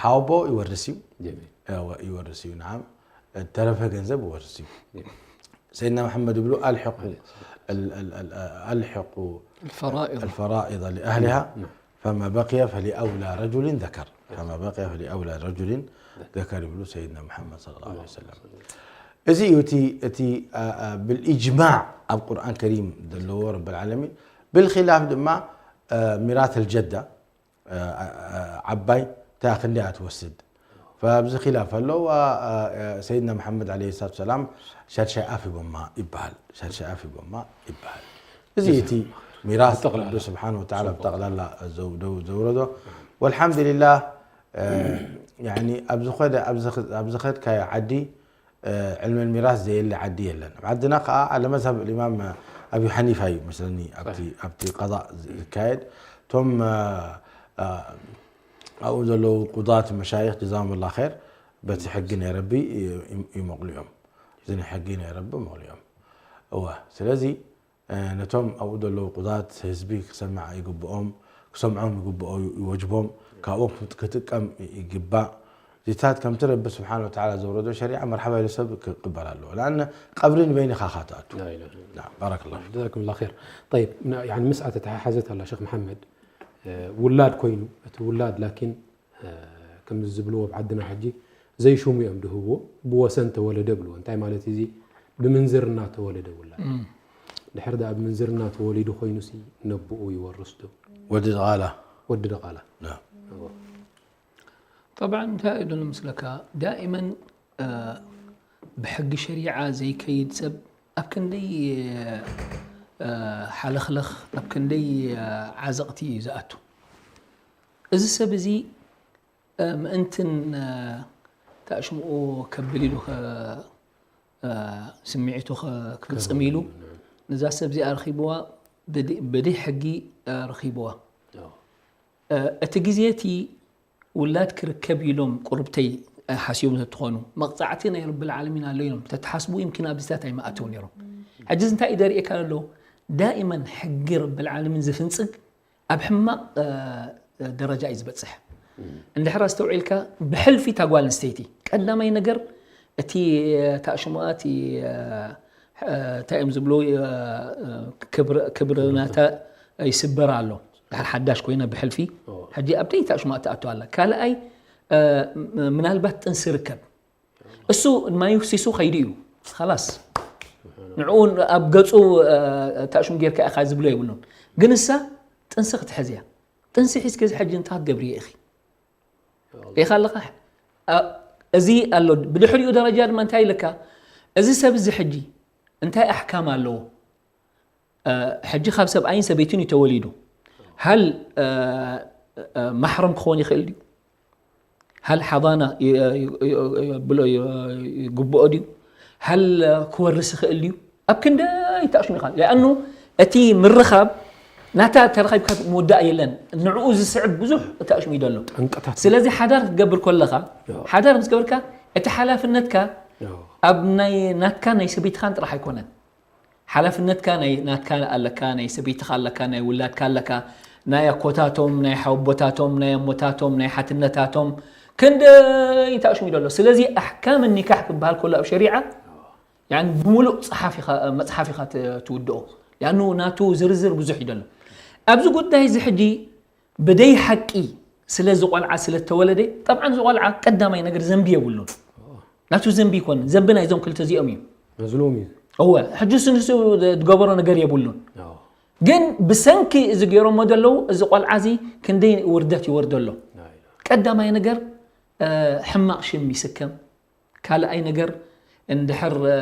ሓወቦ ይወርስ እዩ። ይወርስ እዩ። ናዓም ተረፈ ገንዘብ ይወርስ እዩ። ሰይድና መሐመድ ይብሉ ኣልሕቁ ኣልሕቁ الفرائض الفرائض لأهلها فما بقي فلأولى رجل ذكر فما بقي فلأولى رجل ذكر ይብሉ ሰይድና መሐመድ صلى الله عليه وسلم። እዚ እዩ እቲ እቲ ብልኢጅማዕ ኣብ ቁርኣን ከሪም ዘለዎ ረብ ዓለሚን። ብልኪላፍ ድማ ሚራት ኣልጀዳ ዓባይ እንታይ ክንደይ እያ ትወስድ። فኣብዚ ኺላፍ ኣሎ። ሰይድና መሓመድ ዓለይሂ ሰላቱ ሰላም ሻድሻይ ኣፍ ሂቦማ ይበሃል። ሻድሻይ ኣፍ ሂቦማ ይበሃል። እዚ እቲ ሚራስ ረቢ ስብሓን ወተዓላ ብጠቕላላ ዘውረዶ። ወልሓምዱሊላህ ኣብዚ ዝኸድካዮ ዓዲ ዕልመል ሚራስ ዘየለ ዓዲ የለን። ኣብ ዓድና ከዓ ዓለ መዝሀብ ልኢማም ኣቢ ሓኒፋ እዩ መስለኒ ኣብቲ ቀዛእ ዝካየድ። እቶም ኣብኡ ዘለዉ ቁዳት መሻይኽ ጀዛሁም ላ ኸይር በቲ ሕጊ ናይ ረቢ ይመቕሉ እዮም። እዚ ናይ ሕጊ ናይ ረቢ መቕሉ እዮም። እወ ስለዚ ነቶም ኣብኡ ዘለዉ ቁዳት ህዝቢ ክሰምዕ ይግብኦም፣ ክሰምዖም ይግብኦ ይወጅቦም፣ ካብኦም ክትጥቀም ይግባእ። ዚታት ከምቲ ረቢ ስብሓን ወተዓላ ዘውረዶ ሸሪዓ መርሓባ ኢሉ ሰብ ክቅበል ኣለዎ። ለኣነ ቀብሪ ንበይንኻ ኢኻ ትኣቱ። ባረከላሁ ፊኩም። ጀዛኩም ላ ኸይር። ጠይብ፣ ምስኣ ተተሓሓዘት ኣላ ሸኽ መሓመድ። ውላድ ኮይኑ እቲ ውላድ ላኪን ከምዚ ዝብልዎ ኣብ ዓድና ሕጂ ዘይሹሙ እዮም ድህብዎ። ብወሰን ተወለደ ብልዎ። እንታይ ማለት እዚ? ብምንዝርና ተወለደ ውላድ። ድሕር ደኣ ብምንዝርና ተወሊዱ ኮይኑሲ ነብኡ ይወርስ ዶ? ወዲ ድቓላ። ወዲ ድቓላ። طبعا እንታይ እዩ ዶ ንምስለካ ዳኢመን ብሕጊ ሸሪዓ ዘይከይድ ሰብ ኣብ ክንደይ ሓለኽለኽ ኣብ ክንደይ ዓዘቕቲ እዩ ዝኣቱ። እዚ ሰብ እዚ ምእንትን ታእሽምኡ ከብል ኢሉ ስምዒቱ ክፍፅም ኢሉ ነዛ ሰብ እዚኣ ረኺብዋ ብደይ ሕጊ ረኺብዋ። እቲ ግዜ እቲ ውላድ ክርከብ ኢሎም ቁርብተይ ሓሲቦም ተትኾኑ መቕፃዕቲ ናይ ረብል ዓለሚን ኣሎ ኢሎም ተትሓስቡ ይምኪን ኣብዚታት ኣይመኣተው ነይሮም። ሕጂ እንታይ እዩ ደርእየካ ዘሎ? ዳኢመን ሕጊ ረብል ዓለሚን ዝፍንፅግ ኣብ ሕማቕ ደረጃ እዩ ዝበፅሕ። እንድሕር ኣስተውዒልካ ብሕልፊ እታ ጓል ኣንስተይቲ ቀዳማይ ነገር እቲ ታእሽሞኣ እቲ እንታይ እዮም ዝብሉ ክብሪ ናታ ይስበር ኣሎ። ድሓር ሓዳሽ ኮይና ብሕልፊ ሕጂ ኣብ ደይ ታእሽሞኣ ትኣቱ ኣላ። ካልኣይ ምናልባት ጥንሲ ርከብ እሱ ማይ ፍሲሱ ከይዱ እዩ ላስ ንዕኡ ኣብ ገፁ ታእሽሙ ጌርካ ኢኻ ዝብሎ የብሉን። ግን እሳ ጥንሲ ክትሕዝ እያ። ጥንሲ ሒዝኪ እዚ ሕጂ እንታይ ክትገብሪ ኢኺ? ሪኢኻ ኣለኻ? እዚ ኣሎ። ብድሕሪኡ ደረጃ ድማ እንታይ ኢልካ? እዚ ሰብ እዚ ሕጂ እንታይ ኣሕካም ኣለዎ? ሕጂ ካብ ሰብኣይን ሰበይትን እዩ ተወሊዱ። ሃል ማሕረም ክኾን ይኽእል ድዩ? ሃል ሓዳና ብሎ ይግብኦ ድዩ? ሃል ክወርስ ይኽእል ድዩ? ኣብ ክንደይ ተኣሽሙ ኢኻ። ሊኣኑ እቲ ምርኻብ ናታ ተረኺብካ ምውዳእ የለን። ንዕኡ ዝስዕብ ብዙሕ ተኣሽሙ እዩ ዘሎ። ስለዚ ሓዳር ክትገብር ከለኻ ሓዳር ምስ ገበርካ እቲ ሓላፍነትካ ኣብ ናይ ናትካ ናይ ሰበይትኻን ጥራሕ ኣይኮነን። ሓላፍነትካ ናይ ናትካ ኣለካ፣ ናይ ሰበይትኻ ኣለካ፣ ናይ ውላድካ ኣለካ፣ ናይ ኣኮታቶም፣ ናይ ሓወቦታቶም፣ ናይ ኣሞታቶም፣ ናይ ሓትነታቶም ክንደይ ተኣሽሙ እዩ ዘሎ። ስለዚ ኣሕካም ኒካሕ ክበሃል ከሎ ኣብ ሸሪዓ ያኒ ብምሉእ መፅሓፍ ኢኻ ትውድኦ። ያኑ ናቱ ዝርዝር ብዙሕ እዩ ዘሎ። ኣብዚ ጉዳይ እዚ ሕጂ ብደይ ሓቂ ስለ ዝቆልዓ ስለ ተወለደ ጠብዓን ዝቆልዓ ቀዳማይ ነገር ዘንቢ የብሉን። ናቱ ዘንቢ ይኮን፣ ዘንቢ ናይዞም ክልተ እዚኦም እዩ። መዝሉም እዩ። እወ፣ ሕጂ እሱ ንሱ ዝገበሮ ነገር የብሉን። አዎ። ግን ብሰንኪ እዚ ገይሮሞ ዘለዉ፣ እዚ ቆልዓ እዚ ክንደይ ውርደት ይወርዶ ኣሎ። ቀዳማይ ነገር፣ እ፣ ሕማቕ ሽም ይስከም። ካልኣይ ነገር፣ እንድሕር፣ እ፣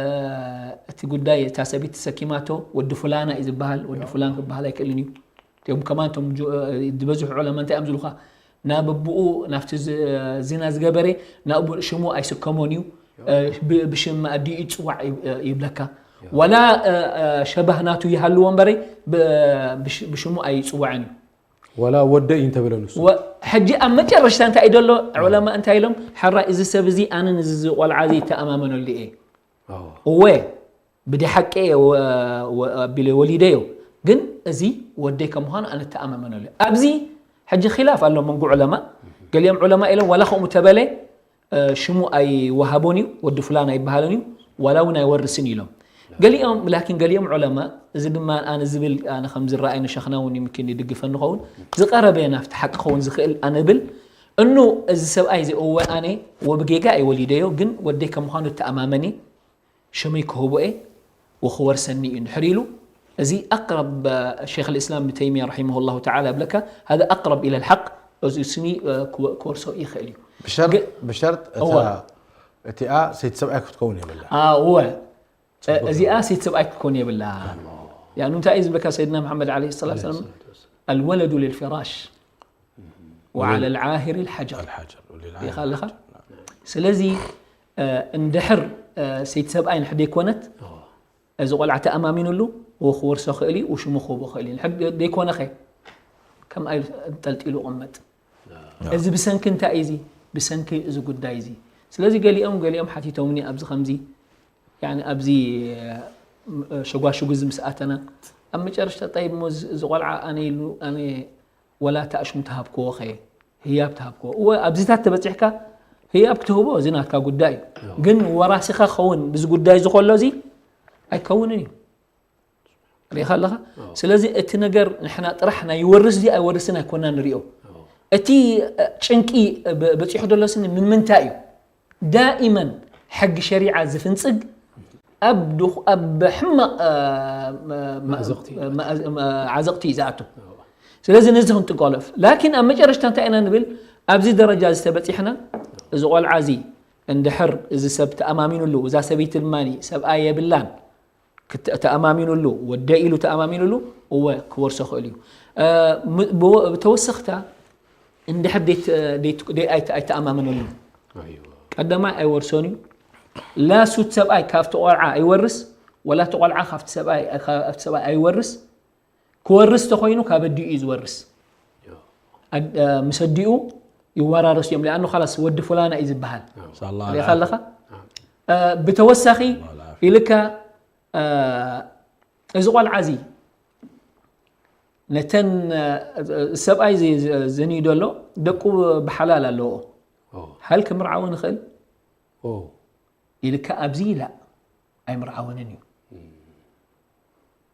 እቲ ጉዳይ እታ ሰበይቲ ተሰኪማቶ፣ ወዲ ፍላና እዩ ዝበሃል፣ ወዲ ፍላን ክበሃል ኣይክእልን እዩ። እቶም ከማን እቶም ጁ-፣ እ፣ ዝበዝሑ ዑለማ እንታይ እዮም ዝብሉኻ? ናብ ኣቦኡ፣ ናብቲ ዝ-፣ ዚና ዝገበረ፣ ናብኡ ሽሙ ኣይስከሞን እዩ። እ፣ ብ-፣ ብሽም ኣዲኡ ይጽዋዕ ይብ-፣ እ፣ ይብለካ። ዋላ፣ እ፣ እ፣ ሸባህ ናቱ ይሃልዎ እምበረ፣ ብ-፣ ብሽ-፣ ብሽሙ ኣይጽዋዕን እዩ። ዋላ ወደይ እንተበለ ንሱ። ወ-፣ ሕጂ ኣብ መጨረሽታ እንታይ እዩ ዘሎ? ዑለማ እንታይ ኢሎም? ሕራይ እዚ ሰብ እዚ ኣነ ንዚ እዚ ቆልዓ እዚ ይተኣማመነሉ እየ። አዎ። እወ፣ ብደይ ሓቂ እየ ወ-፣ ወ-፣ ኣቢለ ወሊደዮ። ግን እዚ ወደይ ከም ምዃኑ ኣነ እተኣማመነሉ እየ። ኣብዚ ሕጂ ኺላፍ ኣሎ መንጎ ዑለማ። ገሊኦም ዑለማ ኢሎም ዋላ ከምኡ ተበለ፣ እ፣ ሽሙ ኣይወሃቦን እዩ፣ ወዲ ፍላን ኣይበሃልን እዩ፣ ዋላ እውን ኣይወርስን ኢሎም። ገሊኦም፣ ላኪን ገሊኦም ዑለማ፣ እዚ ድማ ኣነ ዝብል፣ ኣነ ከም ዝረኣየኒ ሸኽና እውን ይምኪን ይድግፈ ንኸውን፣ ዝቐረበ ናብቲ ሓቂ ክኸውን ዝኽእል ኣነ ብል፣ እኑ እዚ ሰብኣይ እዚ እወ ኣነ ወብጌጋ እየ ወሊደዮ፣ ግን ወደይ ከም ምዃኑ እተኣማመን እየ፣ ሽመይ ክህቦ እየ ወክወርሰኒ እዩ እንድሕር ኢሉ፣ እዚ ኣቅረብ፣ እ፣ ሸይኽ ልእስላም ብተይሚያ ረሒመሁ ላሁ ተዓላ ብለካ፣ ሃذا ኣቅረብ ኢለ ልሓቅ፣ እዚ ስኒ፣ እ፣ ክወ-፣ ክወርሶ ይኽእል እዩ። ብሸርጥ ግ-፣ ብሸርጥ እታ እወ። እቲኣ ሰይቲ ሰብኣይ ክትከውን የብላ። እወ፣ እ፣ እዚኣ ሴት ሰብኣይ ክትኮን የብላ። ያኑ እንታይ እዩ ዝብለካ ሰይድና መሓመድ ዓለይሂ ሰላቱ ወሰላም? الولد للفراش وعلى العاهر الحجر. الحجر وللعاهر ሪኢኻ ኣለኻ? ስለዚ፣ እ፣ እንድሕር፣ እ፣ ሰይቲ ሰብኣይ እንድሕር ደይኮነት፣ እዚ ቆልዓ ተኣማሚኑሉ፣ ው ክወርሶ ክእል እዩ፣ ውሽሙ ክህቦ ክእል እዩ። እንድሕር ደይኮነኸ፣ ከምኣ ኢሉ ጠልጢሉ ይቕመጥ። እዚ ብሰንኪ እንታይ እዩ እዚ? ብሰንኪ እዚ ጉዳይ እዚ። ስለዚ ገሊኦም፣ ገሊኦም ሓቲቶምኒ ኣብዚ ከምዚ፣ ያኒ ኣብዚ፣ እ፣ ሸጓሽጉ እዚ ምስ ኣተና፣ ኣብ መጨረሽታ፣ "ጠይብ፣ እሞ እዚ፣ እዚ ቆልዓ ኣነ ኢሉ፣ ኣነ ወላ እታ ሽሙ ተሃብክዎ ኸ? ህያብ ተሃብክዎ?" እወ፣ ኣብዚታት ተበጺሕካ ህያብ ክትህቦ፣ እዚ ናትካ ጉዳይ እዩ። ግን ወራሲኻ ክኸውን፣ ብዚ ጉዳይ እዚ ከሎ እዚ ኣይከውንን እዩ። ሪኢኻ ኣለኻ? ስለዚ እቲ ነገር ንሕና ጥራሕ ናይ ይወርስ ድዩ ኣይወርስን ኣይኮና ንሪኦ። እቲ፣ እ፣ ጭንቂ ብ-፣ በጺሑ ዘሎ ስኒ ንምንታይ እዩ? ዳኢመን ሕጊ ሸሪዓ ዝፍንጽግ ኣብ ድኹ-፣ ኣብ ሕማቕ፣ እ፣ መ-፣ መ-፣ መኣዘቕቲ። መኣዝ-፣ መ-፣ ዓዘቕቲ እዩ ዝኣቱ። ስለዚ ነዚ ክንጥንቀቕ ኣለና። ላኪን ኣብ መጨረሽታ እንታይ ኢና ንብል? ኣብዚ ደረጃ እዚ ተበጺሕና፣ እዚ ቆልዓ እዚ እንድሕር እዚ ሰብ ተኣማሚኑሉ፣ እዛ ሰበይቲ ድማ ሰብኣይ የብላን፣ ክተ-፣ ተኣማሚኑሉ፣ ወደ ኢሉ ተኣማሚኑሉ፣ እወ ክወርሶ ክእል እዩ። እ፣ ም-፣ ብወ-፣ ብተወሰኽታ እንድሕር ደይት-፣ ደይት-፣ ደይ-፣ ኣይተ-፣ ኣይተኣማመነሉን። ኣይዋ። ቀዳማይ ኣይወርሶን እዩ። ላ ሱት ሰብኣይ ካብቲ ቆልዓ ኣይወርስ፣ ወላ እቲ ቆልዓ ካብቲ ሰብኣይ፣ ካብቲ ሰብኣይ ኣይወርስ። ክወርስ ተኾይኑ ካብ ኣዲኡ እዩ ዝወርስ። ኣድ-፣ እ፣ ምስ ኣዲኡ ይወራረስ እዮም። ሊኣኑ ካላስ ወዲ ፉላና እዩ ዝበሃል። نسأل الله ሪኢኻ العافية. ኣለኻ? እ፣ ብተወሳኺ الله العافية. ኢልካ፣ እ፣ እዚ ቆልዓ እዚ ነተን፣ እ፣ ሰብኣይ ዚ-፣ ዚ-፣ ዘንዩ ዘሎ ደቁ ብሓላል ኣለዎ። ኦ። ሃል ክምርዓዎ ንኽእል? ኦ። ኢልካ ኣብዚ ኢላ ኣይምርዓወንን እዩ።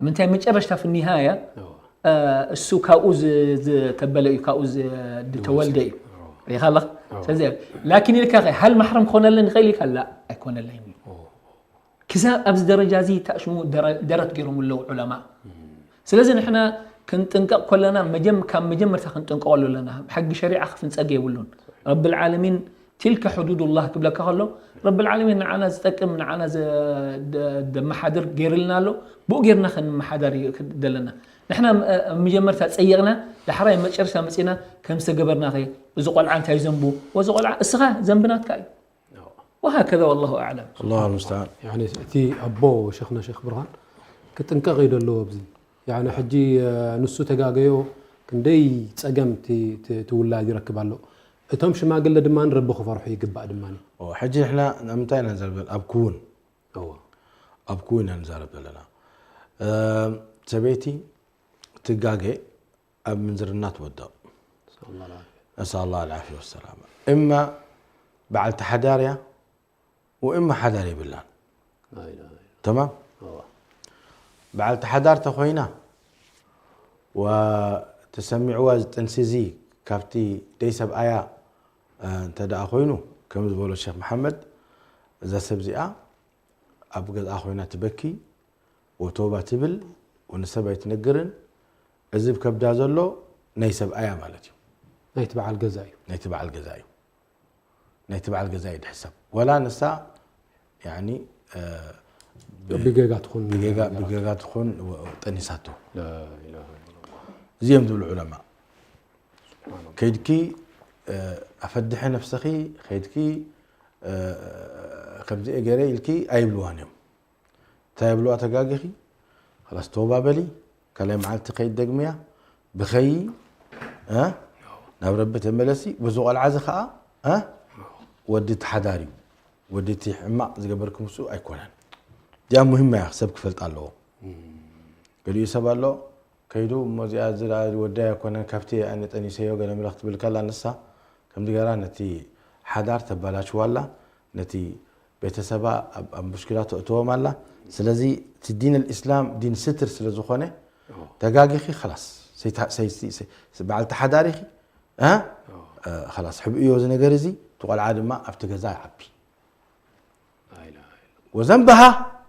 ምንታይ መጨረሽታ ፍኒሃያ፣ ኦ። እ፣ እሱ ካብኡ ዝ-፣ ዝተበለ እዩ፣ ካብኡ ዝ-፣ ዝተወልደ እዩ። ሪኢኻ ኣለኻ? ስለዚ፣ ላኪን ኢልካ ኸ፣ ሃል ማሕረም ክኾነለይ ንኽእል ኢልካ? ላ፣ ኣይኮነለይን እዩ። ክሳብ ኣብዚ ደረጃ እዚ ታሽሙ ደረ-፣ ደረት ገይሮም ኣለዉ ዑለማ። ስለዚ ንሕና ክንጥንቀቕ ከለና መጀም-፣ ካብ መጀመርታ ክንጥንቀቐሉ ኣለና። ሕጊ ሸሪዓ ክፍንጸግ የብሉን። ረብል ዓለሚን ቲልከ ሕዱዱላህ ክብለካ ከሎ፣ ረብል ዓለሚን ንዓና ዝጠቅም፣ ንዓና ዘ-፣ ደ-፣ ደመሓድር ገይርልና ኣሎ። ብኡ ገይርና ክንመሓደር እዩ ክድ-፣ ደለና። ንሕና ም-፣ ኣብ መጀመርታ ጸይቕና፣ ዳሕራይ መጨረሻ መጺና ከም ዝተገበርና ኸ፣ እዚ ቆልዓ እንታይ ዘንቡ? ወዚ ቆልዓ እስኻ ዘንቢ ናትካ እዩ። وهكذا والله أعلم. الله المستعان. ያኒ እቲ ኣቦ ሸኽና ሸኽ ብርሃን ክጥንቀቕ እዩ ደለዎ ኣብዚ። ያኒ ሕጂ፣ እ፣ ንሱ ተጋገዮ ክንደይ ጸገም እቲ፣ እቲ፣ እቲ ውላድ ይረክብ ኣሎ። እቶም ሽማግለ ድማ ረቢ ክፈርሑ ይግባእ ድማ። ኦ፣ ሕጂ ንሕና ንምንታይ ኢና ንዛረብ ዘለና? ኣብ ክውን። እዎ። ኣብ ክውን ኢና ንዛረብ ዘለና። እ፣ ሰበይቲ ትጋገ ኣብ ምንዝርና ትወድቕ። ሰለላሁ ዐለይሂ ወሰለም። نسأل الله العافية والسلامة. እማ በዓልቲ ሓዳር እያ ወእማ ሓዳር የብላን። لا إله إلا ተማም? الله. በዓልቲ ሓዳር ተኾይና ወተሰሚዕዋ እዚ ጥንሲ እዚ ካብቲ ደይ ሰብኣያ፣ እ፣ እንተ ደኣ ኮይኑ፣ ከም ዝበሎ ሸኽ መሓመድ፣ እዛ ሰብ እዚኣ ኣብ ገዝኣ ኮይና ትበኪ፣ ወተውባ ትብል፣ ወንሰብ ኣይትነግርን። እዚ ብከብዳ ዘሎ ናይ ሰብኣያ ማለት እዩ። ናይቲ በዓል ገዛ እዩ። ናይቲ በዓል ገዛ እዩ። ናይቲ በዓል ገዛ እዩ ድሕሰብ። ወላ ንሳ፣ ያኒ፣ እ፣ ብ-፣ ብጌጋ ትኹን ብጌጋ፣ ጌጋ። ብጌጋ ትኹን ወ-፣ ጠኒሳቶ። ላ ኢላሃ ኢላላህ። እዚኦም ዝብሉ ዑለማ። ሱብሓነላህ። ከይድኪ፣ እ፣ ኣፈድሒ ነፍስኺ፣ ከይድኪ፣ እ፣ ከምዚ ገይረ ኢልኪ ኣይብልዋን እዮም። እንታይ ይብልዋ? ተጋጊኺ፣ خلاص ተውባ በሊ፣ ካልኣይ መዓልቲ ከይትደግምያ፣ ብኸይ፣ እ፣ ናብ ረቢ ተመለሲ። በዚ ቆልዓ እዚ ኸዓ፣ እ፣ ወዲ እቲ ሓዳር እዩ። ወዲ እቲ ሕማቕ ዝገበርኪ ምስኡ ኣይኮነን። እዚኣ ሙሂማ እያ፣ ሰብ ክፈልጣ ኣለዎ። ገሊኡ ሰብ ኣሎ፣ ከይዱ እሞ እዚኣ ዝራ-፣ ወዳይ ኣይኮነን፣ ካብቲ ኣነ ጠኒሰዮ ገለ ምለ ክትብል ከላ፣ ንሳ ከምዚ ገይራ ነቲ ሓዳር ተባላሽዋ ኣላ፣ ነቲ ቤተሰባ ኣብ፣ ኣብ ሙሽኪላ ተእትዎም ኣላ። ስለዚ እቲ ዲን ኣልእስላም ዲን ስትር ስለ ዝኾነ፣ ኦ። ተጋጊኺ፣ ኸላስ፣ ሰይታ-፣ ሰይ-፣ ሰይ-፣ ሰይ-፣ በዓልቲ ሓዳር ኢኺ፣ እ? ኦ። እ፣ ኸላስ፣ ሕብእዮ እዚ ነገር እዚ፣ እቲ ቆልዓ ድማ ኣብቲ ገዛ ይዓቢ። ላ ኢላሃ ኢለላህ። ወዘንበሃ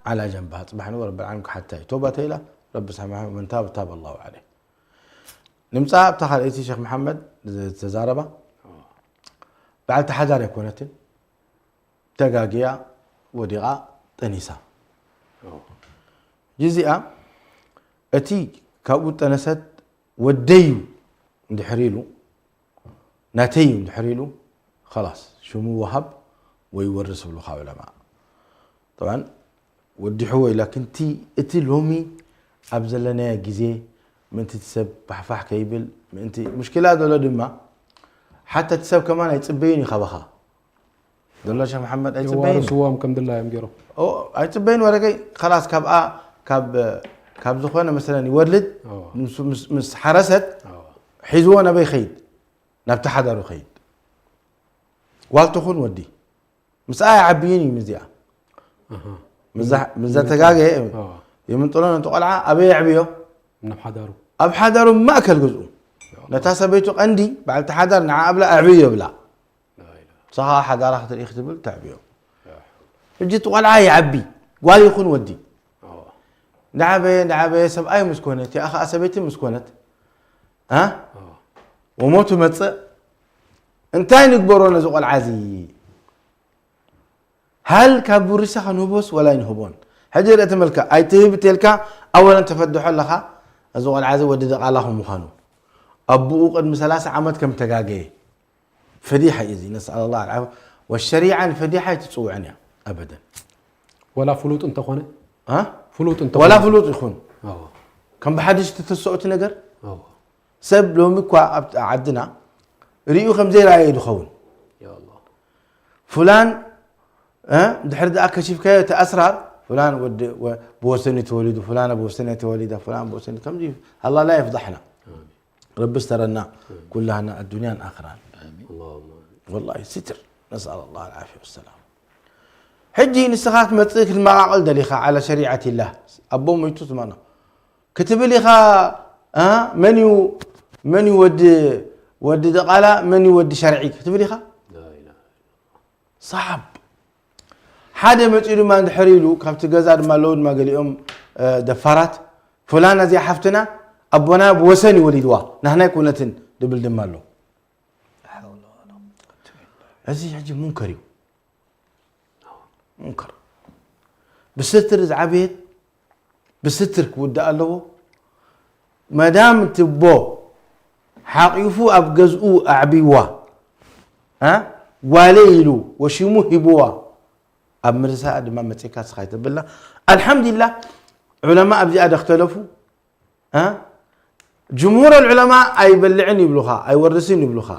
ዓላ ጀንበሃ፣ ጽባሕ ንግሆ ረብል ዓለሚን ክሓታ እዩ። ተውባ ተኢላ፣ ረቢ ሰማሕ፣ መን ታብ፣ ታብ ኣላሁ ዓለይህ። ንምጻእ ኣብታ ካልኣይቲ ሸኽ መሓመድ ዝተዛረባ፣ ኦ። በዓልቲ ሓዳር ኣይኮነትን፣ ተጋግያ፣ ወዲቓ፣ ጠኒሳ። ኦ። እዚኣ፣ እቲ ካብኡ ጠነሰት ወደይ እዩ እንድሕር ኢሉ፣ ናተይ እዩ እንድሕር ኢሉ፣ ኸላስ፣ ሽሙ ወሃብ ወይ ወርስ ይብሉ ካብ ዑለማ። ጠብዓን፣ ወዲሕዎ እዩ። ላኪን እቲ፣ እቲ ሎሚ ኣብ ዘለናዮ ግዜ፣ ምእንቲ እቲ ሰብ ፋሕፋሕ ከይብል፣ ምእንቲ፣ ሙሽኪላ ዘሎ ድማ፣ ሓታ እቲ ሰብ ከማን ኣይጽበይን እዩ ካባኻ። ዘሎ ሸኽ መሓመድ ኣይጽበይን እዩ። የዋርስዎም ከም ድላዮም ገይሮም። ኦ፣ ኣይጽበይን ወረገይ፣ ኸላስ፣ ካብኣ፣ ካብ፣ ካብ ዝኾነ መሰለን ይወልድ፣ ኦ። ምስ፣ ምስ፣ ምስ ሓረሰት፣ ኦ። ሒዝዎ ነበይ ኸይድ፣ ናብቲ ሓዳሩ ኸይድ። ጓል ትኹን ወዲ። ምስኣ ኣይዓብይን እዩ ምስዚኣ። ኣሃ። ምስዛ፣ ምስዛ ተጋገየ፣ ኦ። ይምንጥሎ ነቲ ቆልዓ ኣበይ የዕብዮ? ናብ ሓዳሩ። ኣብ ሓዳሩ ማእከል ገዝኡ። ያ ኣላህ። ነታ ሰበይቱ ቀንዲ፣ በዓልቲ ሓዳር ንዓ ኣብላ ኣዕብዮ ብላ። ላ ኢላሃ። ንሳ ኸዓ ሓዳራ ክትርኢ ክትብል ተዕብዮ። ያ። ሕጂ እቲ ቆልዓ ይዓቢ፣ ጓል ይኹን ወዲ። ኦ። እንዳዓበየ፣ እንዳዓበየ ሰብኣይ ምስ ኮነ፣ እቲኣ ኸዓ ሰበይቲ ምስ ኮነት፣ ኣ? ኦ። ወሞቱ መጽእ፣ እንታይ ንግበሮ ነዚ ቆልዓ እዚ? ሃል ካብ ውርሻ ከንህቦስ ወላ ኣይንህቦን? ሕጂ ርእ ተመልካ፣ ኣይትህብ ተልካ፣ ኣወለን ተፈድሖ ኣለኻ፣ እዚ ቆልዓ እዚ ወዲ ደቓላ ከም ምዃኑ። ኣቦኡ ቅድሚ ሰላሳ ዓመት ከም ተጋገየ። ፈዲሓ እዩ እዚ፣ ነስኣል ኣላህ ኣልዓፍያ። ወሸሪዓ ንፈዲሓ ኣይትጽውዕን እያ፣ ኣበደን። ወላ ፍሉጥ እንተኾነ? ኣ? ፍሉጥ እንተኾነ? ወላ ፍሉጥ ይኹን። ኣዎ። ከም ብሓድሽ ትትስኦ እቲ ነገር? ኣዎ። ሰብ ሎሚ እኳ ኣብ ዓድና ርእዩ ከም ዘይረኣየ እዩ ዝኸውን። ያ ኣላህ። ፍላን፣ እ፣ ድሕሪ ደኣ ከሺፍካዮ እቲ ኣስራር፣ ፍላን ወዲ፣ ወ-፣ ብወሰን እዩ ተወሊዱ፣ ፍላን ብወሰን እየ ተወሊዳ፣ ፍላን ብወሰን፣ ከምዚ፣ ኣላህ ላ የፍዳሕና። ኣሚን። ረቢ ስተረና፣ ኣሚን። ኩላህና ኣዱንያን ኣኽራን። ኣሚን። ኣላሁመ ኣሚን። ወላሂ ስትር፣ ነስኣል ኣላህ ኣልዓፍያ ወሰላም። ሕጂ ንስኻ ክትመጽእ ክትመቓቐል ደሊኻ፣ ዓላ ሸሪዓቲላህ፣ ኣቦ ሞይቱ ትማና። ክትብል ኢኻ፣ እ፣ መን እዩ፣ መን እዩ ወዲ፣ ወዲ ደቓላ፣ መን እዩ ወዲ ሸርዒ ክትብል ኢኻ? ላ ኢላሃ ኢለላህ። ሰሓብ። ሓደ መጺኡ ድማ እንድሕር ኢሉ፣ ካብቲ ገዛ ድማ ኣለዉ ድማ ገሊኦም፣ እ፣ ደፋራት፣ ፍላና እዚኣ ሓፍትና፣ ኣቦና ብወሰን እዩ ወሊድዋ፣ ናህና ኣይኮነትን፣ ድብል ድማ ኣሎ። ላ ሓውለ ወላ ቁወተ ኢላ ቢላህ። እዚ ሕጂ ሙንከር እዩ። ሙንከር። ብስትር ዝዓበየት ብስትር ክውዳእ ኣለዎ። መዳም እቲ ኣቦ ሓቒፉ ኣብ ገዝኡ ኣዕብይዋ፣ እ? ጓለይ ኢሉ ወሺሙ ሂብዋ፣ ኣብ ምርሳኣ ድማ መጺእካ ንስኻ ኣይተብልና። ኣልሓምዱሊላህ፣ ዑለማ ኣብዚኣ ዶ ክተለፉ? እ? ጅምሁር ኣልዑለማ ኣይበልዕን ይብሉኻ፣ ኣይወርስን ይብሉኻ።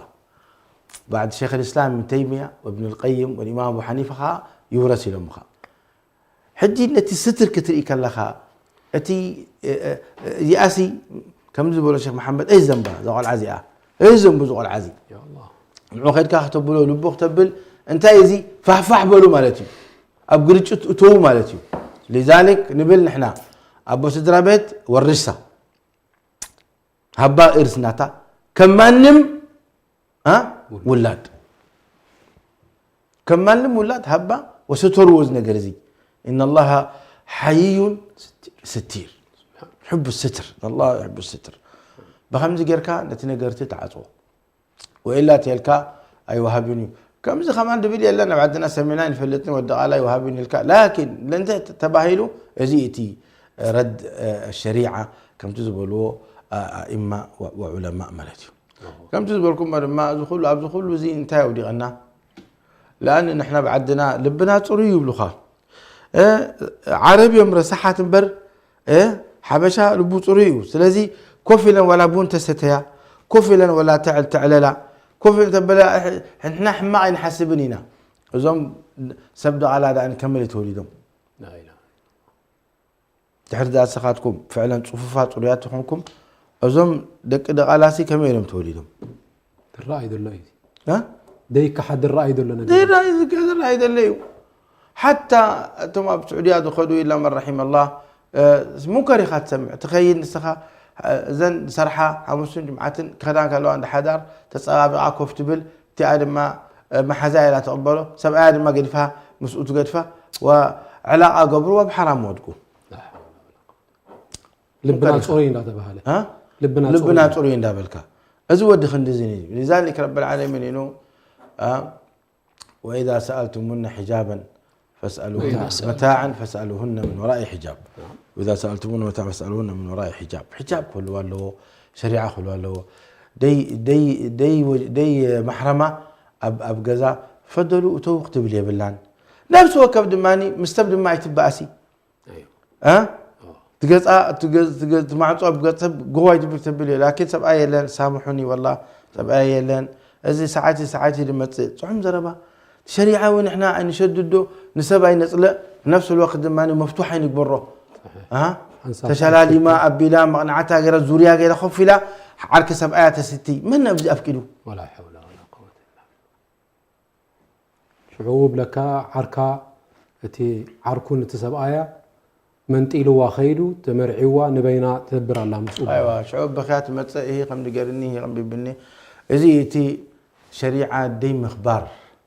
ባዕድ ሸይኽ ኣልእስላም እብን ተይሚያ ወእብን ኣልቀይም ወልኢማም ኣቡ ሓኒፈ ኸዓ ይውረስ ኢሎምኻ። ሕጂ ነቲ ስትር ክትርኢ ከለኻ፣ እቲ፣ እ፣ እ፣ እዚኣሲ፣ ከምዚ ዝበሎ ሸይኽ መሓመድ፣ እይ ዘንባ እዛ ቆልዓ እዚኣ፣ እይ ዘንቡ እዚ ቆልዓ እዚ። ያ ኣላህ። ንዑ ኸድካ ክተብሎ፣ ልቡ ክተብል፣ እንታይ እዚ ፋሕፋሕ በሉ ማለት እዩ። ኣብ ግርጭት እተዉ ማለት እዩ። ሊዛሊክ ንብል ንሕና፣ ኣቦ ስድራ ቤት ወርሳ። ሃባ እርስ ናታ፣ ከም ማንም፣ ኣ? ውላድ። ከም ማንም ውላድ ሃባ ወሰተርዎ እዚ ነገር እዚ። إن الله حيي ستير. يحب الستر. الله يحب الستر. ብኸምዚ ጌርካ ነቲ ነገርቲ ትዓጽዎ። ወኢላ ተልካ ኣይወሃብን እዩ። ከምዚ ከማን ድብል የለን፣ ኣብ ዓድና ሰሚዕና ኣይንፈልጥን፣ ወዲ ቃል ኣይወሃብን ኢልካ። ላኪን ለእንተ ተባሂሉ፣ እዚ እቲ ረድ፣ እ፣ ሸሪዓ ከምቲ ዝበልዎ፣ እ፣ ኣእማ ወ-፣ ወዑለማእ ማለት እዩ። ከምቲ ዝበልኩሞ ድማ፣ እዚ ኩሉ፣ ኣብዚ ኩሉ እዚ እንታይ ኣውዲቐና? ለኣን ንሕና ብዓድና ልብና ጽሩይ ይብሉኻ። እ፣ ዓረብ እዮም ረሳሓት እምበር፣ እ፣ ሓበሻ ልቡ ጽሩይ እዩ። ስለዚ ኮፍ ኢለን ዋላ ቡን ተሰተያ፣ ኮፍ ኢለን ዋላ ተዕል-፣ ተዕለላ፣ ኮፍ ኢለን ተበላ፣ ንሕና ሕማቕ ኣይንሓስብን ኢና። እዞም ሰብ ደቓላ ደኣ ከመይ ተወሊዶም? ላ ኢላሃ። ድሕሪ ደኣ ንስኻትኩም ፍዕለን ጽፉፋት ጽሩያት ተኾንኩም፣ እዞም ደቂ ደቓላሲ ከመይ ኢሎም ተወሊዶም? ዝረኣይ ዘሎ እዩ። እ? ዘይከሓድ ዝረኣይ ዘሎ ነገር እዩ። ዘይረኣይ፣ ዝረኣይ ዘሎ እዩ። ሓታ እቶም ኣብ ስዑድያ ዝኸዱ ኢላ መን ረሒመ ኣላህ፣ እ፣ ሙንከር ኢኻ ትሰምዕ። ትኸይድ ንስኻ፣ እ፣ እዘን ዝሰርሓ ሓሙስን ጅምዓትን ክኸዳ እንከለዋ እንዳ ሓዳር ተጸባቢቓ ኮፍ ትብል፣ እቲኣ ድማ፣ እ፣ መሓዛ ኢላ ትቕበሎ፣ ሰብኣያ ድማ ገዲፋ ምስኡ ትገድፋ፣ ወዕላቓ ገብሩ፣ ኣብ ሓራም ወድቁ። ልብና ሙንከር ኢኻ። ጽሩይ እንዳተባሃለ። እ? ልብና ልብና ጽሩይ። ጽሩይ እንዳበልካ። እዚ ወዲ ክንድዚ እዩ። لذلك رب العالمين ኢሉ፣ እ፣ وإذا سألتموهن حجابا فاسألوهن، وإذا سألتم- متاعا فاسألوهن من وراء حجاب. نعم. وإذا سألتموهن متاعا فاسألوهن من وراء حجاب. ሕጃብ ክህልዋ ኣለዎ፣ ሸሪዓ ክህልዋ ኣለዎ። ደይ-፣ ደይ-፣ ደይ-፣ ደይ መሕረማ ኣብ፣ ኣብ ገዛ ፈደሉ እተው ክትብል የብላን። ነብሲ ወከፍ ድማ፣ ምስ ሰብ ድማ ኣይትበኣሲ። ኣዮ። እ? ኣዎ። ትገጻ፣ ትገ-፣ ትገ-፣ ትማዕጾ ኣብ ገጽ ሰብ ጎዋይ ትብል ተብል እዮ። ላኪን ሰብኣይ የለን፣ ሳምሑኒ ወላ፣ ሰብኣይ የለን። እዚ ሰዓት፣ ሰዓት ድመጽእ። ጽሑም ዘረባ። ሸሪዓ እውን ንሕና ኣይንሸድዶ፣ ንሰብ ኣይነጽልእ፣ ነፍሲ ልወቅት ድማ መፍቱሕ ኣይንግበሮ። ሰሒሕ። እ? ኣንሳብ ተሸላሊማ፣ ኣቢላ፣ መቕናዕታ ገይራ፣ ዙርያ ገይራ፣ ኮፍ ኢላ፣ ዓርኪ ሰብኣያ ተስቲ። መን ኣብዚ ኣፍቂዱ? ወላ ሐውላ ወላ ቁወተ ኢላ ቢላህ። ሽዑ ብለካ ዓርካ፣ እቲ ዓርኩ ነቲ ሰብኣያ መንጢልዋ ከይዱ፣ ተመርዒዋ፣ ንበይና ትነብር ኣላ ምስኡ። ኣይዋ፣ ሽዑ ብኽያ ትመጽእ፣ እሂ ከም ድገርኒ፣ እሂ ከም ድብልኒ። እዚ እቲ ሸሪዓ ደይ ምኽባር፣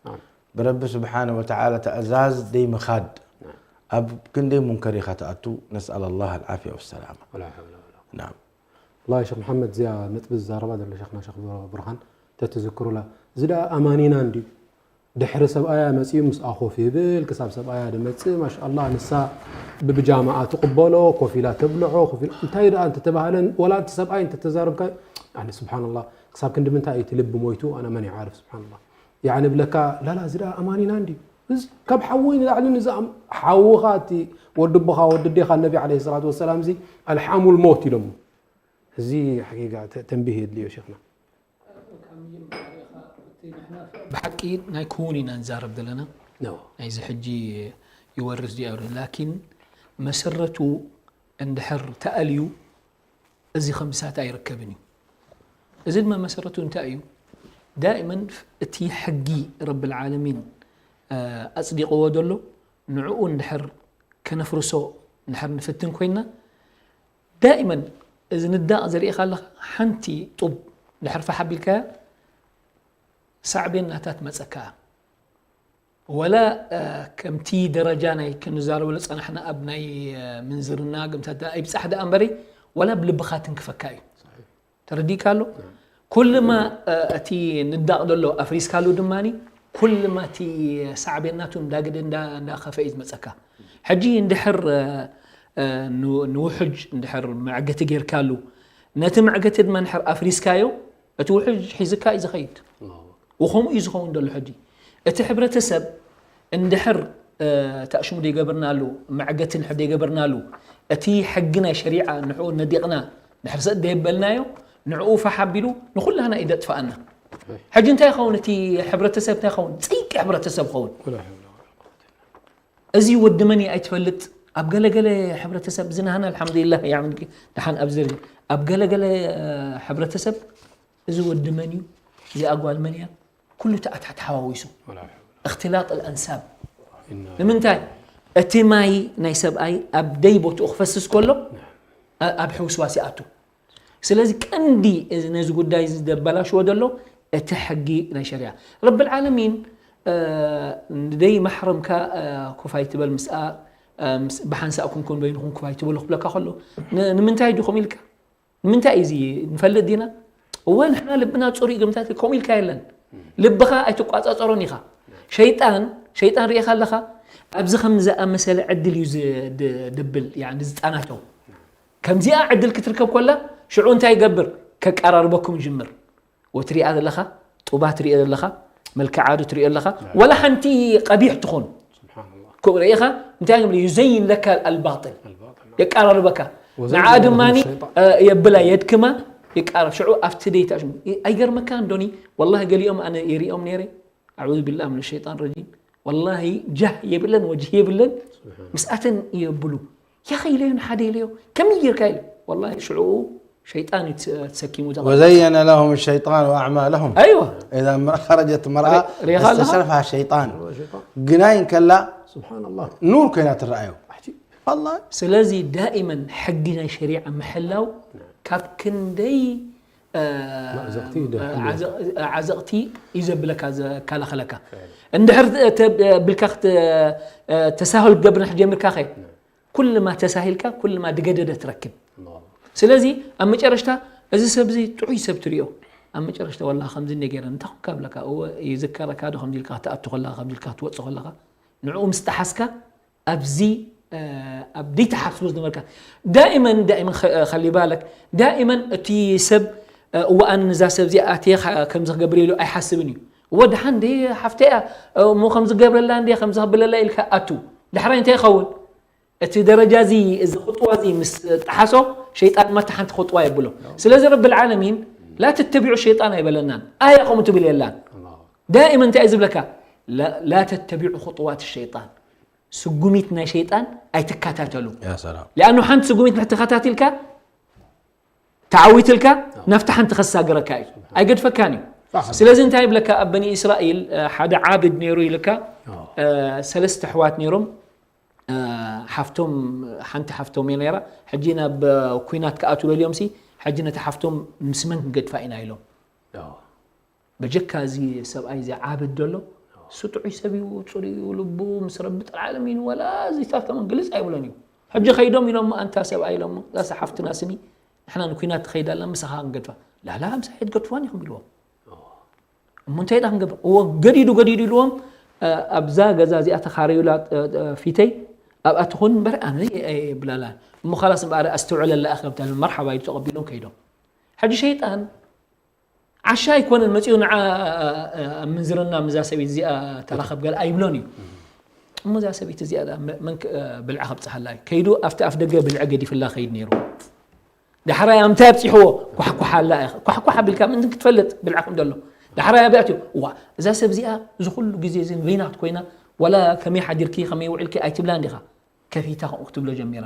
ናም። ብረቢ ስብሓነ ወተዓላ ትእዛዝ ደይ ምኻድ፣ ናም። ኣብ ክንደይ ሙንከር ኢኻ ትኣቱ። ነስኣል ኣላህ ኣልዓፍያ ወሰላማ። ወላ ሐውለ ወላ ቁወተ። ናም። ወላሂ ሸኽ መሓመድ፣ እዚኣ ነጥቢ ዝዛረባ ዘሎ ሸኽና ሸኽ ብርሃን ተትዝክሩላ። እዚ ደኣ ኣማኒና እንድዩ። ድሕሪ ሰብኣያ መጺኡ ምስኣ ኮፍ ይብል፣ ክሳብ ሰብኣያ ድመጽእ፣ ማሻኣላህ፣ ንሳ ብብጃማኣ ትቕበሎ፣ ኮፍ ኢላ ተብልዖ፣ ኮፍ ኢላ፣ እንታይ ደኣ እንተተባህለ፣ ወላ እቲ ሰብኣይ እንተተዛረብካ፣ ያኒ፣ ስብሓንላህ፣ ክሳብ ክንዲ ምንታይ እቲ ልቢ ሞይቱ፣ ኣና መን ይዓርፍ፣ ስብሓንላህ። ያኒ ብለካ፣ ላላ፣ እዚ ደኣ ኣማኒና እንድዩ። እዚ ካብ ሓወይ ንላዕሊ ንዛ ኣም-፣ ሓውኻ፣ እቲ ወዲ ኣቦኻ፣ ወዲ ኣዴኻ፣ ነቢ ዓለይሂ ሰላቱ ወሰላም፣ እዚ ኣልሓሙል ሞት ኢሎሞ። እዚ ሓቂቃ ተ-፣ ተንቢህ የድልዮ ሸኽና። ብሓቂ ናይ ክውን ኢና ንዛረብ ዘለና። ኖ። ናይዚ ሕጂ ይወርስ ድዩ ኣይወርስ፣ ላኪን መሰረቱ እንድሕር ተኣልዩ እዚ ከምሳት ኣይርከብን እዩ። እዚ ድማ መሰረቱ እንታይ እዩ? ዳኢመን እቲ ሕጊ ረብል ዓለሚን፣ እ፣ ኣጽዲቕዎ ዘሎ ንዕኡ እንድሕር ከነፍርሶ እንድሕር ንፍትን ኮይንና፣ ዳኢመን እዚ ንዳቕ ዘርእኻ ኣለኻ፣ ሓንቲ ጡብ ድሕር ፋሕ ኣቢልካያ፣ ሳዕቤን ናታ ትመጸካ። ወላ፣ እ፣ ከምቲ ደረጃ ናይ ክንዛረበሉ ጸናሕና ኣብ ናይ፣ እ፣ ምንዝርና ግምታት ኣይብጻሕ ደኣ እምበሪ፣ ወላ ብልብኻ ትንክፈካ እዩ። ተረዲእካ ኣሎ? ናም። ኩልማ፣ እ፣ እቲ ንዳቕ ዘሎ ኣፍሪስካሉ ድማኒ፣ ኩልማ እቲ ሳዕቤን ናቱ እንዳገደ እንዳ-፣ እንዳኸፈ እዩ ዝመጸካ። ሕጂ እንድሕር፣ እ፣ እ፣ ን-፣ ንውሕጅ እንድሕር መዕገቲ ጌርካሉ፣ ነቲ መዕገቲ ድማ እንድሕር ኣፍሪስካዮ፣ እቲ ውሕጅ ሒዝካ እዩ ዝኸይድ። ኣላሁ ኣክበር። ወኸምኡ እዩ ዝኸውን ዘሎ ሕጂ። እቲ ሕብረተሰብ እንድሕር፣ እ፣ ተኣሽሙ ደይገበርናሉ፣ መዕገቲ እንድሕር ደይገበርናሉ፣ እቲ ሕጊ ናይ ሸሪዓ ንዕኡ ነዲቕና፣ ድሕር ሰጥ ደየበልናዮ፣ ንዕኡ ፋሕ ኣቢሉ ንኹላህና እዩ ደጥፍኣና። ሕጂ እንታይ ይኸውን? እቲ ሕብረተሰብ እንታይ ይኸውን? ጽይቂ ሕብረተሰብ ይኸውን። ወላ ሐውለ ወላ ቁወተ ኢላ ቢላህ። እዚ ወዲ መን እዩ ኣይትፈልጥ። ኣብ ገለገለ ሕብረተሰብ፣ እዚ ናህና ኣልሓምዱሊላህ፣ ያዕኒ፣ ደሓን ኣብዚ ደረጃ። ኣብ ገለገለ፣ እ፣ ሕብረተሰብ፣ እዚ ወዲ መን እዩ? እዚኣ ጓል መን እያ? ኩሉ ተኣታትሓዋዊሱ። ወላ ሐውለ። እኽትላጥ ኣልኣንሳብ። ኢና ንምንታይ? እቲ ማይ ናይ ሰብኣይ ኣብ ደይ ቦትኡ ክፈስስ ከሎ፣ ኣ-፣ ኣብ ሕውስዋስ ይኣቱ። ስለዚ ቀንዲ እዚ ነዚ ጉዳይ እዚ ዘበላሽዎ ዘሎ እቲ ሕጊ ናይ ሸሪዓ። ረብል ዓለሚን እ፣ ንደይ ማሕረምካ፣ እ፣ ኮፍ ኣይትበል ምስኣ፣ እ፣ ምስ-፣ ብሓንሳእ ኩንኩን በይንኹም ኮፍ ኣይትበሉ ክብለካ ከሎ፣ ን-፣ ንምንታይ ድኹም ኢልካ? ንምንታይ እዩ እዚ ንፈልጥ ዲና? እወ፣ ንሕና ልብና ጽሩይ ግምታት ከምኡ ኢልካ የለን። ልብኻ ኣይትቋጻጸሮን ኢኻ። ሸይጣን፣ ሸይጣን ርኢኻ ኣለኻ? ኣብዚ ከም ዝኣመሰለ ዕድል እዩ ዝ-፣ ድ-፣ ድብል፣ ያኒ ዝጣናቶ። ከምዚኣ ዕድል ክትርከብ ኮላ፣ ሽዑ እንታይ ይገብር? ከቀራርበኩም ይጅምር። ወትሪኣ ዘለኻ፣ ጡባ ትሪኦ ዘለኻ፣ መልክዓ ዶ ትሪኦ ኣለኻ? ወላ ሓንቲ ቀቢሕ ትኹን። ስብሓንላህ። ኮ-፣ ርኢኻ? እንታይ ይብል? ዩዘይን ለካ ኣልባጥል። ኣልባጥል፣ ናም። የቀራርበካ። ወዘይን ንዓ ለሁም ድማኒ፣ ሸይጣን። እ፣ የብላ፣ የድክማ፣ ይቃረብ። ሽዑ ኣብቲ ደይታ ሽሙ። ይ-፣ ኣይገርመካን ዶኒ? ወላሂ ገሊኦም ኣነ ይሪኦም ነይረ። ኣዑዙ ቢላህ ምን ሸይጣን ረጂም። ወላሂ ጃህ የብለን፣ ወጅህ የብለን። ስብሓን። ምስኣተን የብሉ። ያኺ ኢለዮ፣ ንሓደ ኢለዮ። ከመይ ጌርካ ኢለ። ወላሂ ሽዑ ሸይጣን እዩ ተሰኪሙ ዘቐመጠ። وزين لهم الشيطان أعمالهم. ኣይዋ። إذا امرأة خرجت امرأة ሪ-፣ ሪኻ ኣለኻ? استشرفها الشيطان. ሸይጣን። ግናይ እንከላ ስብሓንላህ። ኑር ኮይና ትረኣዮ። ኣሕቲ። والله. ስለዚ ዳኢመን ሕጊ ናይ ሸሪዓ ምሕላው ካብ ክንደይ፣ እ፣ ማእዘቕቲ ይደፍእ። ዓዘ-፣ ዓዘቕቲ እዩ ዘብለካ፣ ዘከላኸለካ። እንድሕር ተ-፣ ተ-፣ ብልካ ክት-፣ እ፣ ተሳህል ክትገብር እንድሕር ጀሚርካ ኸ፣ ኩልማ ተሳሂልካ፣ ኩልማ ድገደደ ትረክብ። ኣላሁ። ስለዚ ኣብ መጨረሽታ እዚ ሰብ እዚ ጥዑይ ሰብ ትሪኦ። ኣብ መጨረሽታ ወላ ከምዚ እንደ ገይረ እንታይ ኮንካ ብለካ፣ እወ ይዝከረካ ዶ ከምዚ ኢልካ ክትኣቱ ከለኻ፣ ከምዚ ኢልካ ክትወጽእ ከለኻ፣ ንዕኡ ምስ ጠሓስካ ኣብዚ፣ እ፣ ኣብ ደይትሓስቦ ዝነበርካ። ዳኢመን፣ ዳኢመን ኸ-፣ ኸሊ ባለክ፣ ዳኢመን እቲ ሰብ፣ እ፣ እወ ኣነ ንዛ ሰብ እዚኣ ኣትየ ኸ-፣ ከምዚ ክገብር ኢሉ ኣይሓስብን እዩ። እወ ደሓን እንደ ሓፍተይ እያ፣ እሞ ከምዚ ገብረላ እንደ ከምዚ ክብለላ ኢልካ ኣቱ። ዳሕራይ እንታይ ይኸውን? እቲ ደረጃ እዚ፣ እዚ ኹጥዋ እዚ ምስ ጠሓሶ፣ ሸይጣን ድማ እታ ሓንቲ ኹጥዋ የብሎ። ስለዚ ረብል ዓለሚን፣ "ላ ተተቢዑ ሸይጣን" ኣይበለናን። ኣያ ከምኡ ትብል የላን። ዳኢመን እንታይ እዩ ዝብለካ? "ላ፣ ላ ተተቢዑ ኹጥዋት ሸይጣን።" ስጉሚት ናይ ሸይጣን ኣይትከታተሉ። ያ ሰላም። ሊኣኑ ሓንቲ ስጉሚት እንድሕር ተኸታቲልካ፣ ተዓዊትልካ፣ ናብቲ ሓንቲ ከሳግረካ እዩ። ኣይገድፈካን እዩ። ሳሕ። ስለዚ እንታይ ይብለካ? ኣብ በኒ እስራኤል፣ እ፣ ሓደ ዓብድ ነይሩ ኢልካ፣ እ፣ ሰለስተ ኣሕዋት ነይሮም። እ፣ ሓፍቶም፣ ሓንቲ ሓፍቶም እየ ነይራ። ሕጂ ናብ፣ እ፣ ኲናት ክኣትዉ ደልዮምሲ፣ ሕጂ ነቲ ሓፍቶም ምስ መን ክንገድፋ ኢና ኢሎም። በጀካ እዚ ሰብኣይ እዚ ዓብድ ዘሎ፣ እሱ ጥዑይ ሰብ እዩ፣ ጽሩይ እዩ፣ ልቡ ምስ ረቢ ጠልዓለም እዩ፣ ወላ እዚታት ከመን ግልጽ ኣይብሎን እዩ። ሕጂ ከይዶም ኢሎሞ፣ ኣንታ ሰብኣይ ኢሎሞ፣ እዛ ሓፍትና ስኒ፣ ንሕና ንኲናት ትኸይድ ኣላ፣ ምሳኻ ክንገድፋ። ላላ፣ ምሳይ ኣይትገድፍዋን ኢኹም ኢልዎም። እሞ እንታይ ደኣ ክንገብር? እዎ፣ ገዲዱ፣ ገዲዱ ኢልዎም፣ እ፣ ኣብዛ ገዛ እዚኣ ተኻረዩላ፣ እ፣ እ፣ ፊተይ፣ ኣብኣ ትኹን እምበር ኣነ ኣየ-፣ ኣየብላላን። እሞ ኻላስ እምበኣር ኣስተውዕለላ ኢኻ፣ መርሓባ ኢሉ ተቐቢሎም ከይዶም። ሕጂ ሸይጣን ዓሻ ኣይኮነን መጺኡ ንዓ፣ እ፣ ኣብ ምንዝርና ምዛ ሰበይቲ እዚኣ ተራኸብ ገለ ኣይብሎን እዩ። እሞ እዛ ሰበይቲ እዚኣ ደኣ መ-፣ መን ክ-፣ እ፣ ብልዓ ከብጽሓላ እዩ? ከይዱ ኣብቲ ኣፍ ደገ ብልዒ ገዲፍላ ከይድ ነይሩ። ዳሕራይ ኣብ ምንታይ ኣብጺሕዎ? ኳሕኳሕ ኣላ ኢኻ። ኳሕኳሕ ኣቢልካ ምእንቲ ክትፈልጥ ብልዓ ከም ዘሎ። ዳሕራይ ኣበይ ኣትዩ? እዋ፣ እዛ ሰብ እዚኣ እዚ ኩሉ ግዜ እዚ ንበይና ክትኮይና፣ ዋላ ከመይ ሓዲርኪ፣ ከመይ ውዒልኪ ኣይትብላን ዲኻ? ከፊታ ከምኡ ክትብሎ ጀሚራ።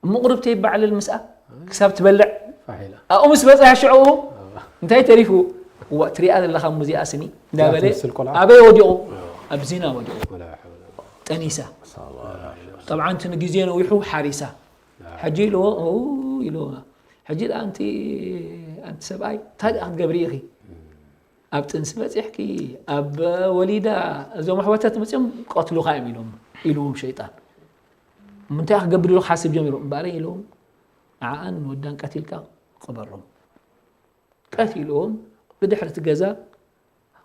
እሞ ቁሩብ ተይበዓልል ምስኣ ክሳብ ትበልዕ። ፋሕ ኢላ። ኣብኡ ምስ በጽሐ ሽዑ እንታይ ተሪፉ? እዋ፣ ትሪኣ ዘለኻ እሞ እዚኣ ስኒ እንዳበለ ትመስል ቆልዓ። ኣበይ ወዲቑ? ኣብ ዚና ወዲቑ። ወላ ሓውላ። ጠኒሳ። ጠብዓን እቲ ንግዜ ነዊሑ ሓሪሳ። ሕጂ ኢልዎ፣ ኡ ኢልዎ። ሕጂ ደኣ ኣንቲ፣ ኣንቲ ሰብኣይ፣ እንታይ ደኣ ክትገብሪ ኢኺ? ኣብ ጥንሲ በጺሕኪ፣ ኣብ ወሊዳ፣ እዞም ኣሕዋታት መጺኦም ቀትሉኻ እዮም ኢሎም፣ ኢልዎም ሸይጣን። እሞ እንታይ ክገብር ኢሉ ክሓስብ ጀሚሩ። እምበኣረይ ኢልዎም፣ ንዓኣን ንወዳን ቀቲልካ ቅበሮም። ቀቲልዎም፣ ብድሕሪ እቲ ገዛ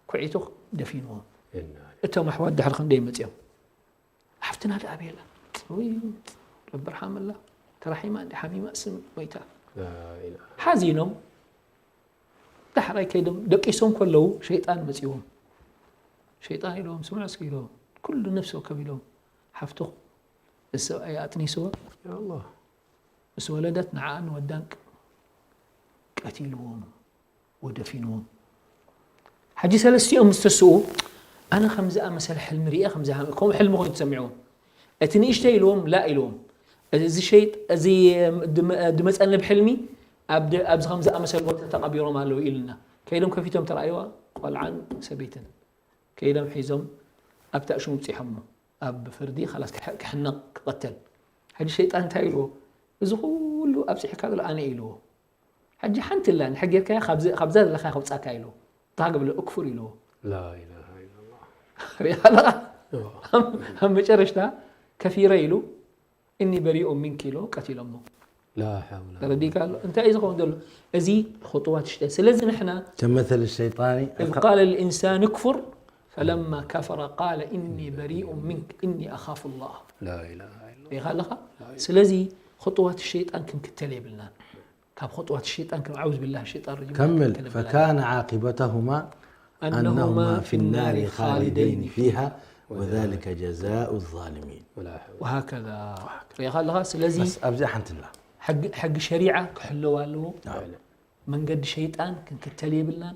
ኩዒቱ ደፊንዎም። ኢና እቶም ኣሕዋት ድሕሪ ክንደይ መጺኦም። ሓፍትና ደኣ ኣበይ ኣላ? ውይ፣ ረቢ ርሓመላ። ተራሒማ እንዲ ሓሚማ ስም ሞይታ። ላ ኢላሃ። ሓዚኖም። ዳሕራይ ከይዶም ደቂሶም ከለዉ ሸይጣን መጺዎም። ሸይጣን ኢሎም፣ "ስምዑ እስኪ" ኢሎም፣ "ኩሉ ነፍሲ ወከፍ" ኢሎም፣ "ሓፍትኹም እዚ ሰብኣይ ኣጥኒስዋ፣ ያ ኣላህ። ምስ ወለደት ንዓኣን ወዳን ቅ-፣ ቀቲልዎም ወደፊንዎም። ሕጂ ሰለስቲኦም ምስ ተስኡ፣ ኣነ ከም ዝኣመሰለ ሕልሚ ሪኤ፣ ከም ዝሃ-፣ ከምኡ ሕልሚ ኮይኑ ተሰሚዕዎም። እቲ ንእሽተይ ኢልዎም፣ ላ ኢልዎም። እዚ ሸይጥ-፣ እዚ ድመ-፣ ድመጸኒ ብሕልሚ፣ ኣብ ድ-፣ ኣብዚ ከም ዝኣመሰለ ቦታ ተቐቢሮም ኣለዉ ኢሉና። ከይዶም ከፊቶም ተራእይዋ፣ ቆልዓን ሰበይትን። ከይዶም ሒዞም ኣብታ እሹም ብጺሖሞ። ኣብ ፍርዲ፣ ኻላስ ክሕ-፣ ክሕነቕ፣ ክቐተል። ሕጂ ሸይጣን እንታይ ኢልዎ? እዚ ኩሉ ኣብጺሕካ ዘሎ ኣነ ኢልዎ። ሕጂ ሓንቲ ኣላ፣ እንድሕር ጌርካያ ካብዚ፣ ካብዛ ዘለኻ ከውጻካ ኢልዎ። እንታይ ክብሎ? እክፉር ኢልዎ። ላ ኢላሃ ኢላላህ። ሪኣ ኣለኻ? ኣብ መጨረሽታ ከፊረ ኢሉ እኒ በሪኡ ሚንክ ኢሉ ቀቲሎሞ። ተረዲካ ኣሎ? እንታይ እዩ ዝኸውን ዘሎ? እዚ ኹጥዋት ሽጠ። ስለዚ ንሕና كمثل الشيطان إذ قال الإنسان اكفر فلما كفر قال إني بريء منك إني أخاف الله. ሪኻ ኣለኻ? ስለዚ ኹጥዋት ሸይጣን ክንክተል የብልናን። ካብ ኹጥዋት ሸይጣን ከም ኣዑዝ ቢላህ ሸይጣን ረጂም كمل ክንብል فكان عاقبتهما أنهما في النار خالدين فيها وذلك جزاء الظالمين. وهكذا ሪኻ ኣለኻ። ስለዚ بس ኣብዚኣ ሓንቲ ኣላ ሕጊ ሕጊ ሸሪዓ ክሕለዋ ኣለዎ። መንገዲ ሸይጣን ክንክተል የብልናን።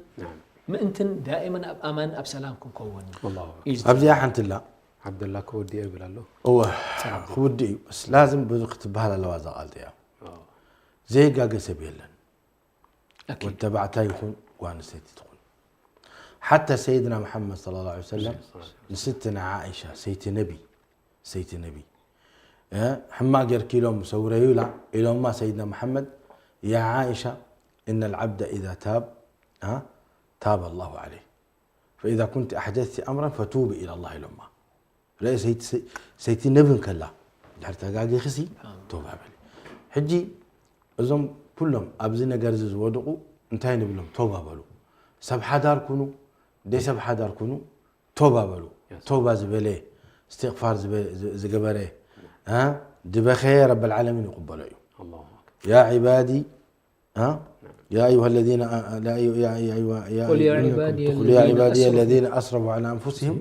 ምእንትን ዳኢመን ኣብ ኣማን ኣብ ሰላም ክንከውን እዩ። ኣብዚኣ ሓንቲ ኣላ ዓብደላ ክወዲኦ ይብል ኣሎ። እወ ክውዲ እዩ። በስ ላዝም ብዙ ክትበሃል ኣለዋ እዛ ቃል እዚኣ። ዘይጋገ ሰብ የለን። ኣኪድ። ወተባዕታይ ይኹን ጓል ኣንስተይቲ ትኹን። ሓታ ሰይድና መሓመድ ሰለላሁ ዐለይሂ ወሰለም ንስትና ዓኢሻ ሰይቲ ነቢ ሰይቲ ነቢ እ፣ ሕማቕ ጌርኪ ኢሎም ሰውረዩ ኢላ ኢሎማ ሰይድና መሓመድ يا عائشة إن العبد إذا تاب ها تاب الله عليه فإذا كنت أحدثت أمرا فتوبي إلى الله ኢሎማ። ርእ ሰይቲ ነብን ከላ ድሕር ተጋጊኽሲ ቶባ በሊ። ሕጂ እዞም ኩሎም ኣብዚ ነገር እዚ ዝወድቑ እንታይ ንብሎም? ቶባ በሉ። ሰብ ሓዳር ኩኑ ደይ ሰብ ሓዳር ኩኑ ቶባ በሉ። ቶባ ዝበለ እስትቕፋር ዝገበረ ድበኸየ ረበል ዓለሚን ይቕበሎ እዩ። يا عبادي ها يا أيها الذين يا أيها يا أيها قل يا عبادي قل يا عبادي الذين أسرفوا على أنفسهم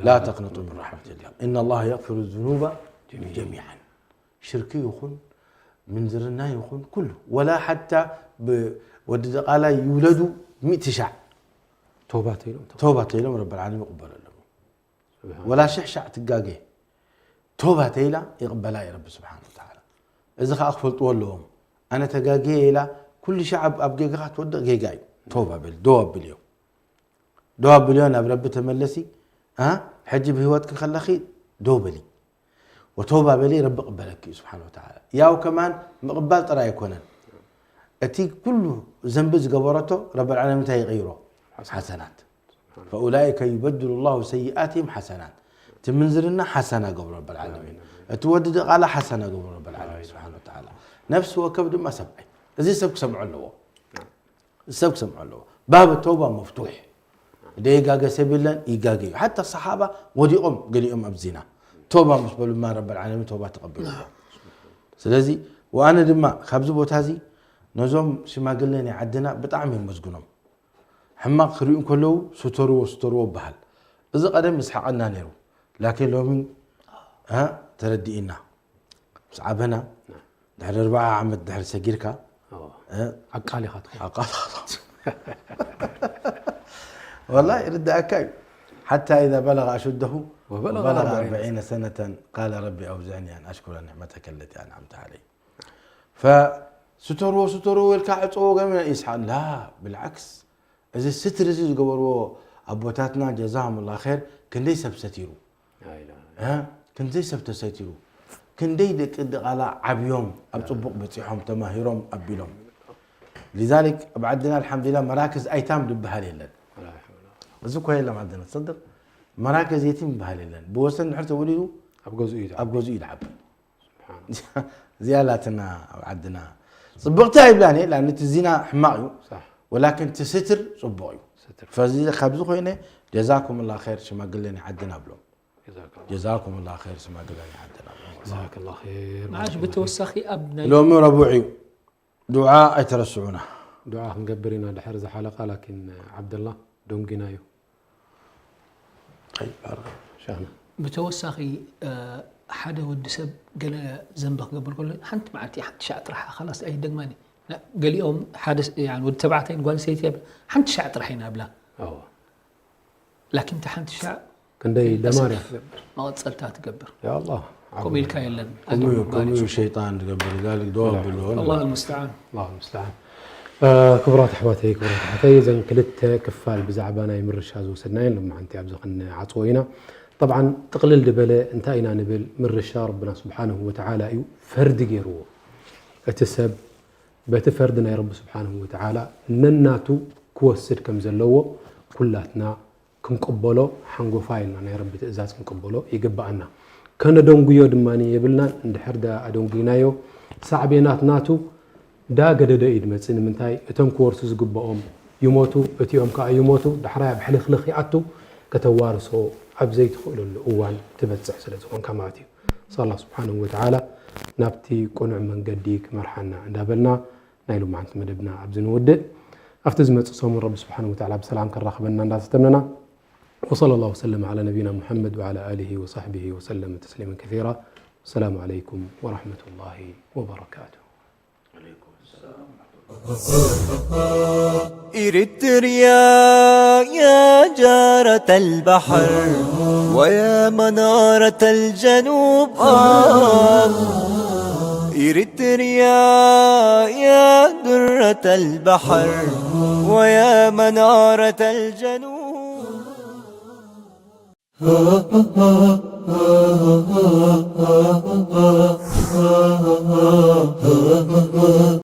لا تقنطوا من رحمة الله إن الله يغفر الذنوب جميعا. ሽርኪ ይኹን ምንዝርና ይኹን ኩሉ ወላ ሓታ ወዲ ደቓላይ ይውለዱ ሚእቲ ሻዕ ቶባ ተይሎም ቶባ ተይሎም ረበል ዓለሚን ይቕበለሎም። ወላ ሽሕ ሻዕ ትጋገ ቶባ ተይላ ይቕበላ እዩ ረቢ ስብሓን ወተዓላ። እዚ ከዓ ክፈልጥዎ ኣለዎም። ኣነ ተጋግየ ኢላ ኩሉ ሻዕ ኣብ ጌጋኻ ትወድቕ ጌጋ እዩ። ቶባ በል ደው ኣብልዮ ደው ኣብልዮ ናብ ረቢ ተመለሲ። ሕጂ ብህይወትኪ ከለኺ ደው በሊ ወተውባ በሊ ረቢ ቅበለኪ እዩ ስብሓን ወተዓላ። ያው ከማን ምቕባል ጥራይ ኣይኮነን እቲ ኩሉ ዘንቢ ዝገበረቶ ረቢ ልዓለሚን እንታይ ይቕይሮ ሓሰናት فأولئك يبدل الله سيئاتهم حسنات እቲ ምንዝርና ሓሰና ገብሮ ረቢ ልዓለሚን እቲ ወዲ ድቓላ ሓሰና ገብሮ ረቢ ልዓለሚን ስብሓን ወተዓላ። ነፍሲ ወከፍ ድማ ሰብኣይ እዚ ሰብ ክሰምዖ ኣለዎ። ሰብ ክሰምዖ ኣለዎ። ባብ ተውባ መፍቱሕ ደይጋገ ሰብ የለን ይጋገ እዩ። ሓታ ሰሓባ ወዲቖም ገሊኦም ኣብ ዚና ተውባ ምስ በሉ ድማ ረቢ ልዓለሚን ተውባ ተቐቢልዎ። ስለዚ ወኣነ ድማ ካብዚ ቦታ እዚ ነዞም ሽማግለ ናይ ዓድና ብጣዕሚ የመስግኖም። ሕማቕ ክሪኡ እንከለዉ ስተርዎ ስተርዎ በሃል። እዚ ቀደም ይስሓቐና ነይሩ ላኪን ሎሚ ተረዲእና ምስ ዓበና ድሕሪ ኣርብዓ ዓመት ድሕሪ ሰጊርካ ዓቃል ኢኻ ትኸውን። ዓቃል ወላሂ ይርዳእካ እዩ። حتى إذا بلغ أشده وبلغ أربعين سنة قال رب أوزعني أن أشكر نعمتك التي أنعمت علي فترو سترو ويلكا عطو قام يسحق لا بالعكس እዚ ስትር እዚ ዝገበርዎ ኣቦታትና ጀዛሁም ላ ር ክንደይ ሰብ ሰቲሩ ክንደይ ሰብ ተሰቲሩ ክንደይ ደቂ ድቓላ ዓብዮም ኣብ ፅቡቕ በፂሖም ተማሂሮም ኣቢሎም ሊዛሊክ ኣብ ዓድና ኣልሓምዱሊላ መራክዝ ኣይታም ዝበሃል የለን። እዚ እኮ የለም ዓድና ትሰድር መራክዝ የቲም ዝበሃል የለን። ብወሰን ድሕር ተወሊዱ ኣብ ገዝኡ እዩ ዝዓቢ። እዚኣ ላትና ኣብ ዓድና ፅብቕቲ ኣይብላን እየ ላን እቲ ዚና ሕማቕ እዩ። ወላኪን እቲ ስትር ፅቡቕ እዩ። ፈዚ ካብዚ ኮይነ ጀዛኩም ላ ር ሽማግለ ናይ ዓድና ብሎም። ጀዛኩም ላ ር ሽማግለ ናይ ዓድና ብሎም። መዓሽ ብተወሳኺ ኣብ ናይ ሎሚ ረቡዕ እዩ። ዱዓ ኣይተረስዑና። ዱዓ ክንገብር ኢና ድሕሪ ዝሓለቃ ላኪን ዓብደላ ደንጊና እዩ። ኣይባረር። ሻና ብተወሳኺ ሓደ ወዲ ሰብ ገለ ዘንቢ ክገብር ከሎ ሓንቲ መዓልቲ ሓንቲ ሻዕ ጥራሕ ካላስ ኣይደግማኒ። ገሊኦም ሓደ ወዲ ተባዕታይ ጓል ሰይቲ ሓንቲ ሻዕ ጥራሕ ኢና ብላ። ላኪን እታ ሓንቲ ሻዕ ክንደይ ደማር እያ። መቐፀልታ ትገብር። ያ ኣላህ ከምኡ ኢልካ የለን። ከምኡ እዩ ሸይጣን ዝገብር ذلك ደዋ ብሎ الله المستعان። الله المستعان። ክቡራት ኣሕዋተይ ክቡራት ኣሕዋተይ እዘን ክልተ ክፋል ብዛዕባ ናይ ምርሻ ዝወሰድናየን ሎማዓንቲ ኣብዚ ክንዓፅዎ ኢና። ጠብዓን ጥቕልል ዝበለ እንታይ ኢና ንብል ምርሻ ረብና ስብሓንሁ ወተዓላ እዩ ፈርዲ ገይርዎ። እቲ ሰብ በቲ ፈርዲ ናይ ረቢ ስብሓንሁ ወተዓላ ነናቱ ክወስድ ከም ዘለዎ ኩላትና ክንቅበሎ ሓንጎፋይ ኢልና ናይ ረቢ ትእዛዝ ክንቅበሎ ይግብኣና። ከነደንጉዮ ድማ የብልናን። እንድሕር ዳ ኣደንጉይናዮ ሳዕቤናት ናቱ ዳ ገደደ እዩ ድመጽእ። ንምንታይ? እቶም ክወርሱ ዝግብኦም ይሞቱ፣ እቲኦም ከኣ ይሞቱ። ዳሕራይ ኣብ ሕልኽልኽ ይኣቱ፣ ከተዋርሶ ኣብ ዘይትኽእለሉ እዋን ትበጽሕ ስለ ዝኾንካ ማለት እዩ። ንስኻ ኣላህ ስብሓንሁ ወተዓላ ናብቲ ቅኑዕ መንገዲ ክመርሓና እንዳበልና ናይ ሎማዓንቲ መደብና ኣብዚ ንውድእ። ኣብቲ ዝመጽእ ሰሙን ረቢ ስብሓንሁ ወተዓላ ብሰላም ከራኽበና እንዳተተመና። وصلى الله وسلم على نبينا محمد وعلى آله وصحبه وسلم تسليما كثيرا. السلام عليكم ورحمة الله وبركاته. إريتريا يا جارة البحر ويا منارة الجنوب، آه. إريتريا يا درة البحر ويا منارة الجنوب.